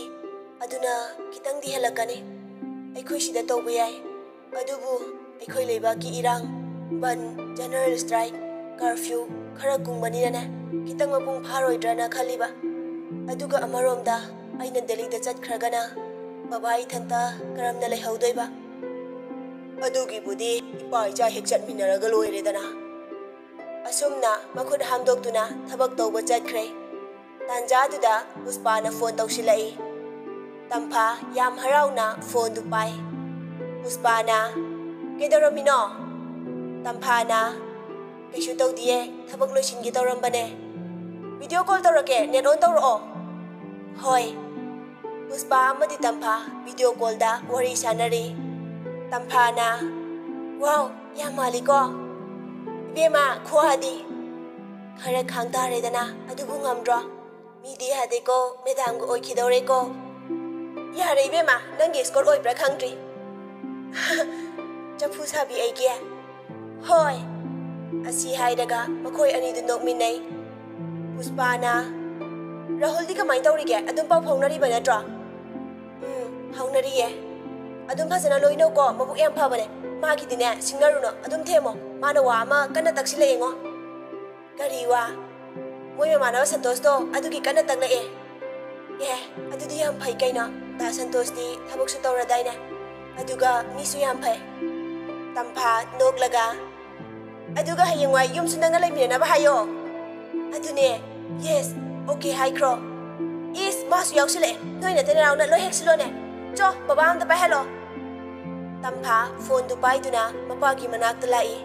ꯑꯗꯨꯅ ꯈꯤꯇꯪꯗꯤ ꯍꯦꯜꯂꯛꯀꯅꯤ꯫ ꯑꯩꯈꯣꯏ ꯁꯤꯗ ꯇꯧꯕ ꯌꯥꯏ, ꯑꯗꯨꯕꯨ ꯑꯩꯈꯣꯏ ꯂꯩꯕꯥꯛꯀꯤ ꯏꯔꯥꯡ, ꯕꯟ, general strike, curfew ꯈꯔ ꯀꯨꯡꯕꯅꯤꯅꯅꯦ, ꯈꯤꯇꯪ ꯃꯄꯨꯡ ꯐꯥꯔꯣꯏꯗ꯭ꯔꯅ ꯈꯜꯂꯤꯕ꯫ ꯑꯗꯨꯒ ꯑꯃꯔꯣꯝꯗ ꯑꯩꯅ ꯗꯦꯜꯂꯤꯗ ꯆꯠꯈ꯭ꯔꯒꯅ ꯕꯕꯥ ꯏꯊꯟꯇ ꯀꯔꯝꯅ ꯂꯩꯍꯧꯗꯣꯏꯕ?" "ꯑꯗꯨꯒꯤꯕꯨꯗꯤ ꯏꯄꯥ ꯏꯆꯥ ꯍꯦꯛ ꯆꯠꯃꯤꯟꯅꯔꯒ ꯂꯣꯏꯔꯦꯗꯅ꯫" ꯑꯁꯨꯝꯅ ꯃꯈꯨꯠ ꯍꯥꯝꯗꯣꯛꯇꯨꯅ ꯊꯕꯛ ꯇꯧꯕ ꯆꯠꯈ꯭ꯔꯦ꯫ ꯇꯥꯟꯖꯥꯗꯨꯗ ꯄꯨꯁꯄꯥꯅ phone ꯇꯧꯁꯤꯜꯂꯛꯏ꯫ ꯇꯝꯐꯥ ꯌꯥꯝ ꯍꯔꯥꯎꯅ phoneꯗꯨ ꯄꯥꯏ꯫ ꯄꯨꯁꯄꯥꯅ, "ꯀꯩꯗꯧꯔꯝꯃꯤꯅꯣ?" ꯇꯝꯐꯥꯅ, "ꯀꯩꯁꯨ ꯇꯧꯗꯤꯌꯦ, ꯊꯕꯛ ꯂꯣꯏꯁꯤꯟꯒꯦ ꯇꯧꯔꯝꯕꯅꯦ꯫" "Video call ꯇꯧꯔꯛꯀꯦ, net on ꯇꯧꯔꯛꯑꯣ꯫" "ꯍꯣꯏ꯫" ꯄꯨꯁꯄꯥ ꯑꯃꯗꯤ ꯇꯝꯐꯥ video callꯗ ꯋꯥꯔꯤ ꯁꯥꯟꯅꯔꯤ꯫ ꯇꯝꯐꯥꯅ, "Wow, ꯌꯥꯝ ꯃꯥꯜꯂꯤꯀꯣ?" ꯏꯕꯦꯝꯃ, ꯈꯨꯋꯥꯗꯤ꯫ ꯈꯔ ꯈꯥꯡ ꯇꯥꯔꯦꯗꯅ, ꯑꯗꯨꯕꯨ ꯉꯝꯗ꯭ꯔꯣ? ꯃꯤꯗꯤ ꯌꯥꯗꯦꯀꯣ, ꯃꯦꯗꯥꯝꯒ ꯑꯣꯏꯈꯤꯗꯧꯔꯦꯀꯣ꯫ ꯌꯥꯔꯦ ꯏꯕꯦꯝꯃ, ꯅꯪꯒꯤ ꯁ꯭ꯀꯣꯔ ꯑꯣꯏꯕ꯭ꯔꯥ ꯈꯪꯗ꯭ꯔꯤ꯫ ꯆꯐꯨ ꯁꯥꯕꯤ ꯑꯩꯒꯤ꯫ ꯍꯣꯏ꯫ ꯑꯁꯤ ꯍꯥꯏꯔꯒ ꯃꯈꯣꯏ ꯑꯅꯤꯗꯨ ꯅꯣꯛꯃꯤꯟꯅꯩ꯫ ꯄꯨꯁꯄꯥꯅ, "ꯔꯥꯍꯨꯜꯗꯤ ꯀꯃꯥꯏꯅ ꯇꯧꯔꯤꯒꯦ? ꯑꯗꯨꯝ ꯄꯥꯎ ꯐꯥꯎꯅꯔꯤꯕ ꯅꯠꯇ꯭ꯔꯣ?" "ꯎꯝ, ꯐꯥꯎꯅꯔꯤꯌꯦ꯫ ꯑꯗꯨꯝ ꯐꯖꯅ ꯂꯣꯏꯅꯧꯀꯣ, ꯃꯕꯨꯛ ꯌꯥꯝ ꯐꯕꯅꯦ꯫ ꯃꯥꯒꯤꯗꯤꯅꯦ, ꯁꯤꯡꯅꯔꯨꯅꯣ, ꯑꯗꯨꯝ ꯊꯦꯝꯃꯣ꯫ ꯃꯥꯅ ꯋꯥ ꯑꯃ ꯀꯟꯅ ꯇꯛꯁꯤꯜꯂꯛꯑꯦꯉꯣ꯫" "ꯀꯔꯤ ꯋꯥ?" "ꯃꯣꯏ ꯃꯃꯥꯟꯅꯕ ꯁꯟꯇꯣꯁꯇꯣ ꯑꯗꯨꯒꯤ ꯀꯟꯅ ꯇꯛꯂꯛꯑꯦ꯫" "ꯑꯦ, ꯑꯗꯨꯗꯤ ꯌꯥꯝ ꯐꯩ ꯀꯩꯅꯣ꯫ ꯗꯥ ꯁꯟꯇꯣꯁꯇꯤ ꯊꯕꯛꯁꯨ ꯇꯧꯔꯗꯥꯏꯅꯦ? ꯑꯗꯨꯒ ꯃꯤꯁꯨ ꯌꯥꯝ ꯐꯩ꯫" ꯇꯝꯐꯥ, ꯅꯣꯛꯂꯒ, "ꯑꯗꯨꯒ ꯍꯌꯦꯡꯋꯥꯏ ꯌꯨꯝꯁꯨ ꯅꯪꯒ ꯂꯩꯃꯤꯟꯅꯅꯕ ꯍꯥꯏꯌꯣ꯫" "ꯑꯗꯨꯅꯦ, ꯌꯦꯁ, ꯑꯣꯀꯦ ꯍꯥꯏꯈ꯭ꯔꯣ꯫" "ꯏꯁ, ꯃꯥꯁꯨ ꯌꯥꯎꯁꯤꯜꯂꯛꯑꯦ꯫ ꯅꯣꯏ ꯅꯇꯩ ꯅꯅꯥꯎꯅ ꯂꯣꯏ ꯍꯦꯛ ꯁꯤꯜꯂꯣꯅꯦ꯫ ꯆꯣ, ꯕꯕꯥ ꯑꯝꯇ ꯄꯥꯏꯍꯜꯂꯣ꯫" ꯇꯝꯐꯥ ꯐꯣꯟꯗꯨ ꯄꯥꯏꯗꯨꯅ ꯃꯄꯥꯒꯤ ꯃꯅꯥꯛꯇ ꯂꯥꯛꯏ꯫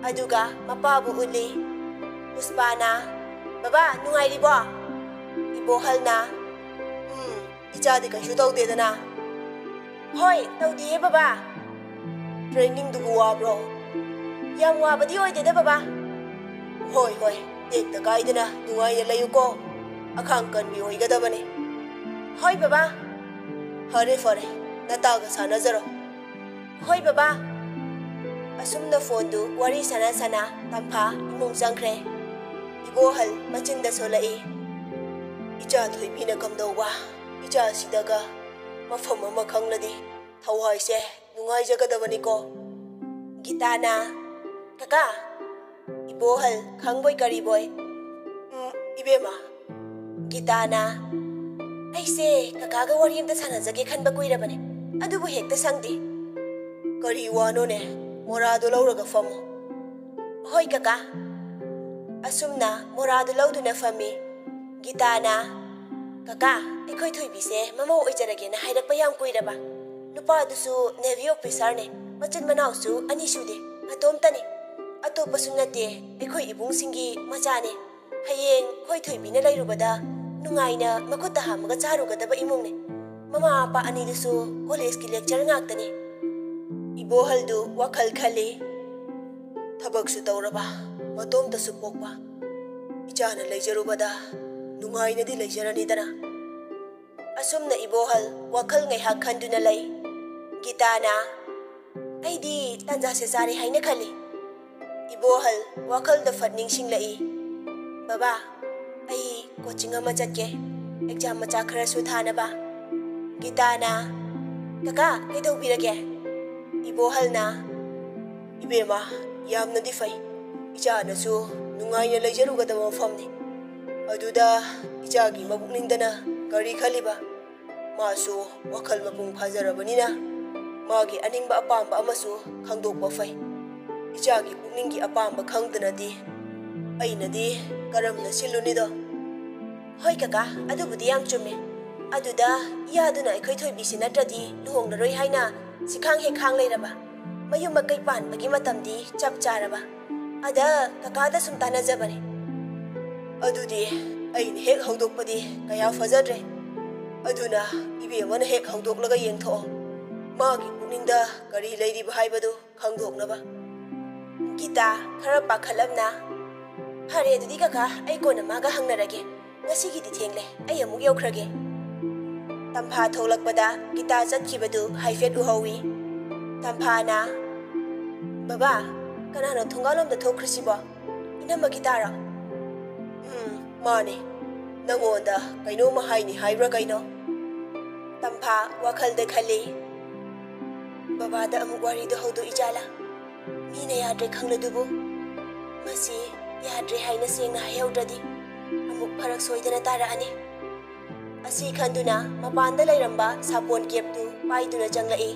ꯑꯗꯨꯒ ꯃꯄꯥꯕꯨ ꯎꯠꯂꯤ꯫ ꯄꯨꯁꯄꯥꯅ, "ꯕꯕꯥ, ꯅꯨꯡꯉꯥꯏꯔꯤꯕꯣ?" ꯏꯕꯣꯍꯜꯅ, "ꯎꯝ, ꯏꯆꯥꯗꯤ ꯀꯩꯁꯨ ꯇꯧꯗꯦꯗꯅ?" "ꯍꯣꯏ, ꯇꯧꯗꯤꯌꯦ ꯕꯕꯥ꯫" "ꯇ꯭ꯔꯦꯅꯤꯡꯗꯨꯕꯨ ꯋꯥꯕ꯭ꯔꯣ?" "ꯌꯥꯝ ꯋꯥꯕꯗꯤ ꯑꯣꯏꯗꯦꯗ ꯕꯕꯥ꯫" "ꯍꯣꯏ, ꯍꯣꯏ, ꯇꯦꯛꯇ ꯀꯥꯏꯗꯅ ꯅꯨꯡꯉꯥꯏꯅ ꯂꯩꯌꯨꯀꯣ꯫ ꯑꯈꯥꯡ ꯀꯟꯕꯤ ꯑꯣꯏꯒꯗꯕꯅꯤ꯫" "ꯍꯣꯏ ꯕꯕꯥ꯫" "ꯐꯔꯦ, ꯐꯔꯦ, ꯅꯇꯥꯒ ꯁꯥꯟꯅꯖꯔꯣ꯫" "ꯍꯣꯏ ꯕꯕꯥ꯫" ꯑꯁꯨꯝꯅ ꯐꯣꯟꯗꯨ ꯋꯥꯔꯤ ꯁꯥꯟꯅ ꯁꯥꯟꯅ ꯇꯝꯐꯥ ꯏꯃꯨꯡ ꯆꯪꯈ꯭ꯔꯦ꯫ ꯏꯕꯣꯍꯜ ꯃꯆꯤꯟꯗ ꯁꯣꯜꯂꯛꯏ꯫ "ꯏꯆꯥ ꯊꯣꯏꯕꯤꯅ ꯀꯝꯗꯧꯕ? ꯏꯆꯥꯁꯤꯗꯒ ꯃꯐꯝ ꯑꯃ ꯈꯪꯂꯗꯤ ꯊꯋꯥꯏꯁꯦ ꯅꯨꯡꯉꯥꯏꯖꯒꯗꯕꯅꯤꯀꯣ꯫" ꯒꯤꯇꯥꯅ, "ꯀꯀꯥ꯫" ꯏꯕꯣꯍꯜ ꯈꯪꯕꯣꯏ ꯀꯔꯤꯕꯣꯏ, "ꯎꯝ, ꯏꯕꯦꯝꯃ꯫" ꯒꯤꯇꯥꯅ, "ꯑꯩꯁꯦ ꯀꯀꯥꯒ ꯋꯥꯔꯤ ꯑꯝꯇ ꯁꯥꯟꯅꯖꯒꯦ ꯈꯟꯕ ꯀꯨꯏꯔꯕꯅꯦ, ꯑꯗꯨꯕꯨ ꯍꯦꯛꯇ ꯁꯪꯗꯦ꯫" "ꯀꯔꯤ ꯋꯥꯅꯣꯅꯦ? ꯃꯣꯔꯥꯗꯣ ꯂꯧꯔꯒ ꯐꯝꯃꯣ꯫" "ꯍꯣꯏ ꯀꯀꯥ꯫" ꯑꯁꯨꯝꯅ ꯃꯣꯔꯥꯗꯨ ꯂꯧꯗꯨꯅ ꯐꯝꯃꯤ꯫ ꯒꯤꯇꯥꯅ, "ꯀꯀꯥ, ꯑꯩꯈꯣꯏ ꯊꯣꯏꯕꯤꯁꯦ ꯃꯃꯧ ꯑꯣꯏꯖꯔꯒꯦꯅ ꯍꯥꯏꯔꯛꯄ ꯌꯥꯝ ꯀꯨꯏꯔꯕ꯫ ꯅꯨꯄꯥꯗꯨꯁꯨ ꯅꯦꯚꯤ ꯑꯣꯐꯤꯁꯥꯔꯅꯦ, ꯃꯆꯤꯟ ꯃꯅꯥꯎꯁꯨ ꯑꯅꯤ ꯁꯨꯗꯦ, ꯃꯇꯣꯝꯇꯅꯤ꯫ ꯑꯇꯣꯞꯄꯁꯨ ꯅꯠꯇꯦ, ꯑꯩꯈꯣꯏ ꯏꯕꯨꯡꯁꯤꯡꯒꯤ ꯃꯆꯥꯅꯦ꯫ ꯍꯌꯦꯡ ꯑꯩꯈꯣꯏ ꯊꯣꯏꯕꯤꯅ ꯂꯩꯔꯨꯕꯗ ꯅꯨꯡꯉꯥꯏꯅ ꯃꯈꯨꯠꯇ ꯍꯥꯝꯃꯒ ꯆꯥꯔꯨꯒꯗꯕ ꯏꯃꯨꯡꯅꯦ꯫ ꯃꯃꯥ ꯃꯄꯥ ꯑꯅꯤꯗꯨꯁꯨ ꯀꯣꯂꯦꯖꯀꯤ ꯂꯦꯛꯆꯔ ꯉꯥꯛꯇꯅꯤ꯫" ꯏꯕꯣꯍꯜꯗꯨ ꯋꯥꯈꯜ ꯈꯜꯂꯤ꯫ ꯊꯕꯛꯁꯨ ꯇꯧꯔꯕ, ꯃꯇꯣꯝꯇꯁꯨ ꯄꯣꯛꯄ ꯏꯆꯥꯅ ꯂꯩꯖꯔꯨꯕꯗ ꯅꯨꯡꯉꯥꯏꯅꯗꯤ ꯂꯩꯖꯔꯅꯤꯗꯅ꯫ ꯑꯁꯨꯝꯅ ꯏꯕꯣꯍꯜ ꯋꯥꯈꯜ ꯉꯥꯏꯍꯥꯛ ꯈꯟꯗꯨꯅ ꯂꯩ꯫ ꯒꯤꯇꯥꯅ, "ꯑꯩꯗꯤ ꯇꯥꯟꯖꯥꯁꯦ ꯆꯥꯔꯦ ꯍꯥꯏꯅ ꯈꯜꯂꯤ꯫" ꯏꯕꯣꯍꯜ ꯋꯥꯈꯜꯗ ꯐꯠ ꯅꯤꯡꯁꯤꯡꯂꯛꯏ꯫ "ꯕꯕꯥ, ꯑꯩ ꯀꯣꯆꯤꯡ ꯑꯃ ꯆꯠꯀꯦ, ꯑꯦꯛꯖꯥꯝ ꯃꯆꯥ ꯈꯔꯁꯨ ꯊꯥꯅꯕ꯫" ꯒꯤꯇꯥꯅ, "ꯀꯀꯥ, ꯀꯩꯗꯧꯕꯤꯔꯒꯦ?" ꯏꯕꯣꯍꯜꯅ, "ꯏꯕꯦꯝꯃ, ꯌꯥꯝꯅꯗꯤ ꯐꯩ꯫ ꯏꯆꯥꯅꯁꯨ ꯅꯨꯡꯉꯥꯏꯅ ꯂꯩꯖꯔꯨꯒꯗꯕ ꯃꯐꯝꯅꯤ꯫ ꯑꯗꯨꯗ ꯏꯆꯥꯒꯤ ꯃꯄꯨꯛꯅꯤꯡꯗꯅ ꯀꯔꯤ ꯈꯜꯂꯤꯕ? ꯃꯥꯁꯨ ꯋꯥꯈꯜ ꯃꯄꯨꯡ ꯐꯥꯖꯔꯕꯅꯤꯅ ꯃꯥꯒꯤ ꯑꯅꯤꯡꯕ ꯑꯄꯥꯝꯕ ꯑꯃꯁꯨ ꯈꯪꯗꯣꯛꯄ ꯐꯩ꯫ ꯏꯆꯥꯒꯤ ꯄꯨꯛꯅꯤꯡꯒꯤ ꯑꯄꯥꯝꯕ ꯈꯪꯗꯅꯗꯤ ꯑꯩꯅꯗꯤ ꯀꯔꯝꯅ ꯁꯤꯜꯂꯨꯅꯤꯗꯣ?" "ꯍꯣꯏ ꯀꯀꯥ, ꯑꯗꯨꯕꯨꯗꯤ ꯌꯥꯝ ꯆꯨꯝꯃꯦ꯫ ꯑꯗꯨꯗ ꯏꯌꯥꯗꯨꯅ ꯑꯩꯈꯣꯏ ꯊꯣꯏꯕꯤꯁꯤ ꯅꯠꯇ꯭ꯔꯗꯤ ꯂꯨꯍꯣꯡꯂꯔꯣꯏ ꯍꯥꯏꯅ ꯁꯤꯈꯥꯡ ꯍꯦꯛ ꯈꯥꯡ ꯂꯩꯔꯕ꯫ ꯃꯌꯨꯝ ꯃꯀꯩ ꯄꯥꯟꯕꯒꯤ ꯃꯇꯝꯗꯤ ꯆꯞ ꯆꯥꯔꯕ꯫ ꯑꯗ ꯀꯀꯥꯗ ꯁꯨꯝ ꯇꯥꯟꯅꯖꯕꯅꯦ꯫" "ꯑꯗꯨꯗꯤ ꯑꯩꯅ ꯍꯦꯛ ꯍꯧꯗꯣꯛꯄꯗꯤ ꯀꯌꯥ ꯐꯖꯗ꯭ꯔꯦ꯫ ꯑꯗꯨꯅ ꯏꯕꯦꯝꯃꯅ ꯍꯦꯛ ꯍꯧꯗꯣꯛꯂꯒ ꯌꯦꯡꯊꯣꯛꯑꯣ꯫ ꯃꯥꯒꯤ ꯄꯨꯛꯅꯤꯡꯗ ꯀꯔꯤ ꯂꯩꯔꯤꯕ ꯍꯥꯏꯕꯗꯨ ꯈꯪꯗꯣꯛꯅꯕ꯫" ꯒꯤꯇꯥ ꯈꯔ ꯄꯥꯈꯠꯂꯞꯅ, "ꯐꯔꯦ, ꯑꯗꯨꯗꯤ ꯀꯀꯥ, ꯑꯩ ꯀꯣꯟꯅ ꯃꯥꯒ ꯍꯪꯅꯔꯒꯦ꯫ ꯉꯁꯤꯒꯤꯗꯤ ꯊꯦꯡꯂꯦ, ꯑꯩ ꯑꯃꯨꯛ ꯌꯧꯈ꯭ꯔꯒꯦ꯫" ꯇꯝꯐꯥ ꯊꯣꯛꯂꯛꯄꯗ ꯒꯤꯇꯥ ꯆꯠꯈꯤꯕꯗꯨ ꯍꯥꯏꯐꯦꯠ ꯎꯍꯧꯏ꯫ ꯇꯝꯐꯥꯅ, "ꯕꯕꯥ, ꯀꯅꯥꯅꯣ ꯊꯣꯡꯒꯥꯜꯂꯣꯝꯗ ꯊꯣꯛꯈ꯭ꯔꯤꯁꯤꯕꯣ? ꯏꯅꯝꯃ ꯒꯤꯇꯥꯔꯣ?" "ꯎꯝ, ꯃꯥꯅꯦ꯫ ꯅꯪꯉꯣꯟꯗ ꯀꯩꯅꯣꯝꯃ ꯍꯥꯏꯅꯤ ꯍꯥꯏꯕ꯭ꯔꯥ ꯀꯩꯅꯣ?" ꯇꯝꯐꯥ ꯋꯥꯈꯜꯗ ꯈꯜꯂꯤ, "ꯕꯕꯥꯗ ꯑꯃꯨꯛ ꯋꯥꯔꯤꯗꯣ ꯍꯧꯗꯣꯛꯏꯖꯥꯠꯂꯥ? ꯃꯤꯅ ꯌꯥꯗ꯭ꯔꯦ ꯈꯪꯂꯗꯨꯕꯨ? ꯃꯁꯤ ꯌꯥꯗ꯭ꯔꯦ ꯍꯥꯏꯅ ꯁꯦꯡꯅ ꯍꯥꯏꯍꯧꯗ꯭ꯔꯗꯤ ꯑꯃꯨꯛ ꯐꯔꯛ ꯁꯣꯏꯗꯅ ꯇꯥꯔꯛꯑꯅꯤ꯫" ꯑꯁꯤ ꯈꯟꯗꯨꯅ ꯃꯄꯥꯟꯗ ꯂꯩꯔꯝꯕ ꯁꯥꯄꯣꯟ ꯀꯦꯞꯇꯨ ꯄꯥꯏꯗꯨꯅ ꯆꯪꯂꯛꯏ꯫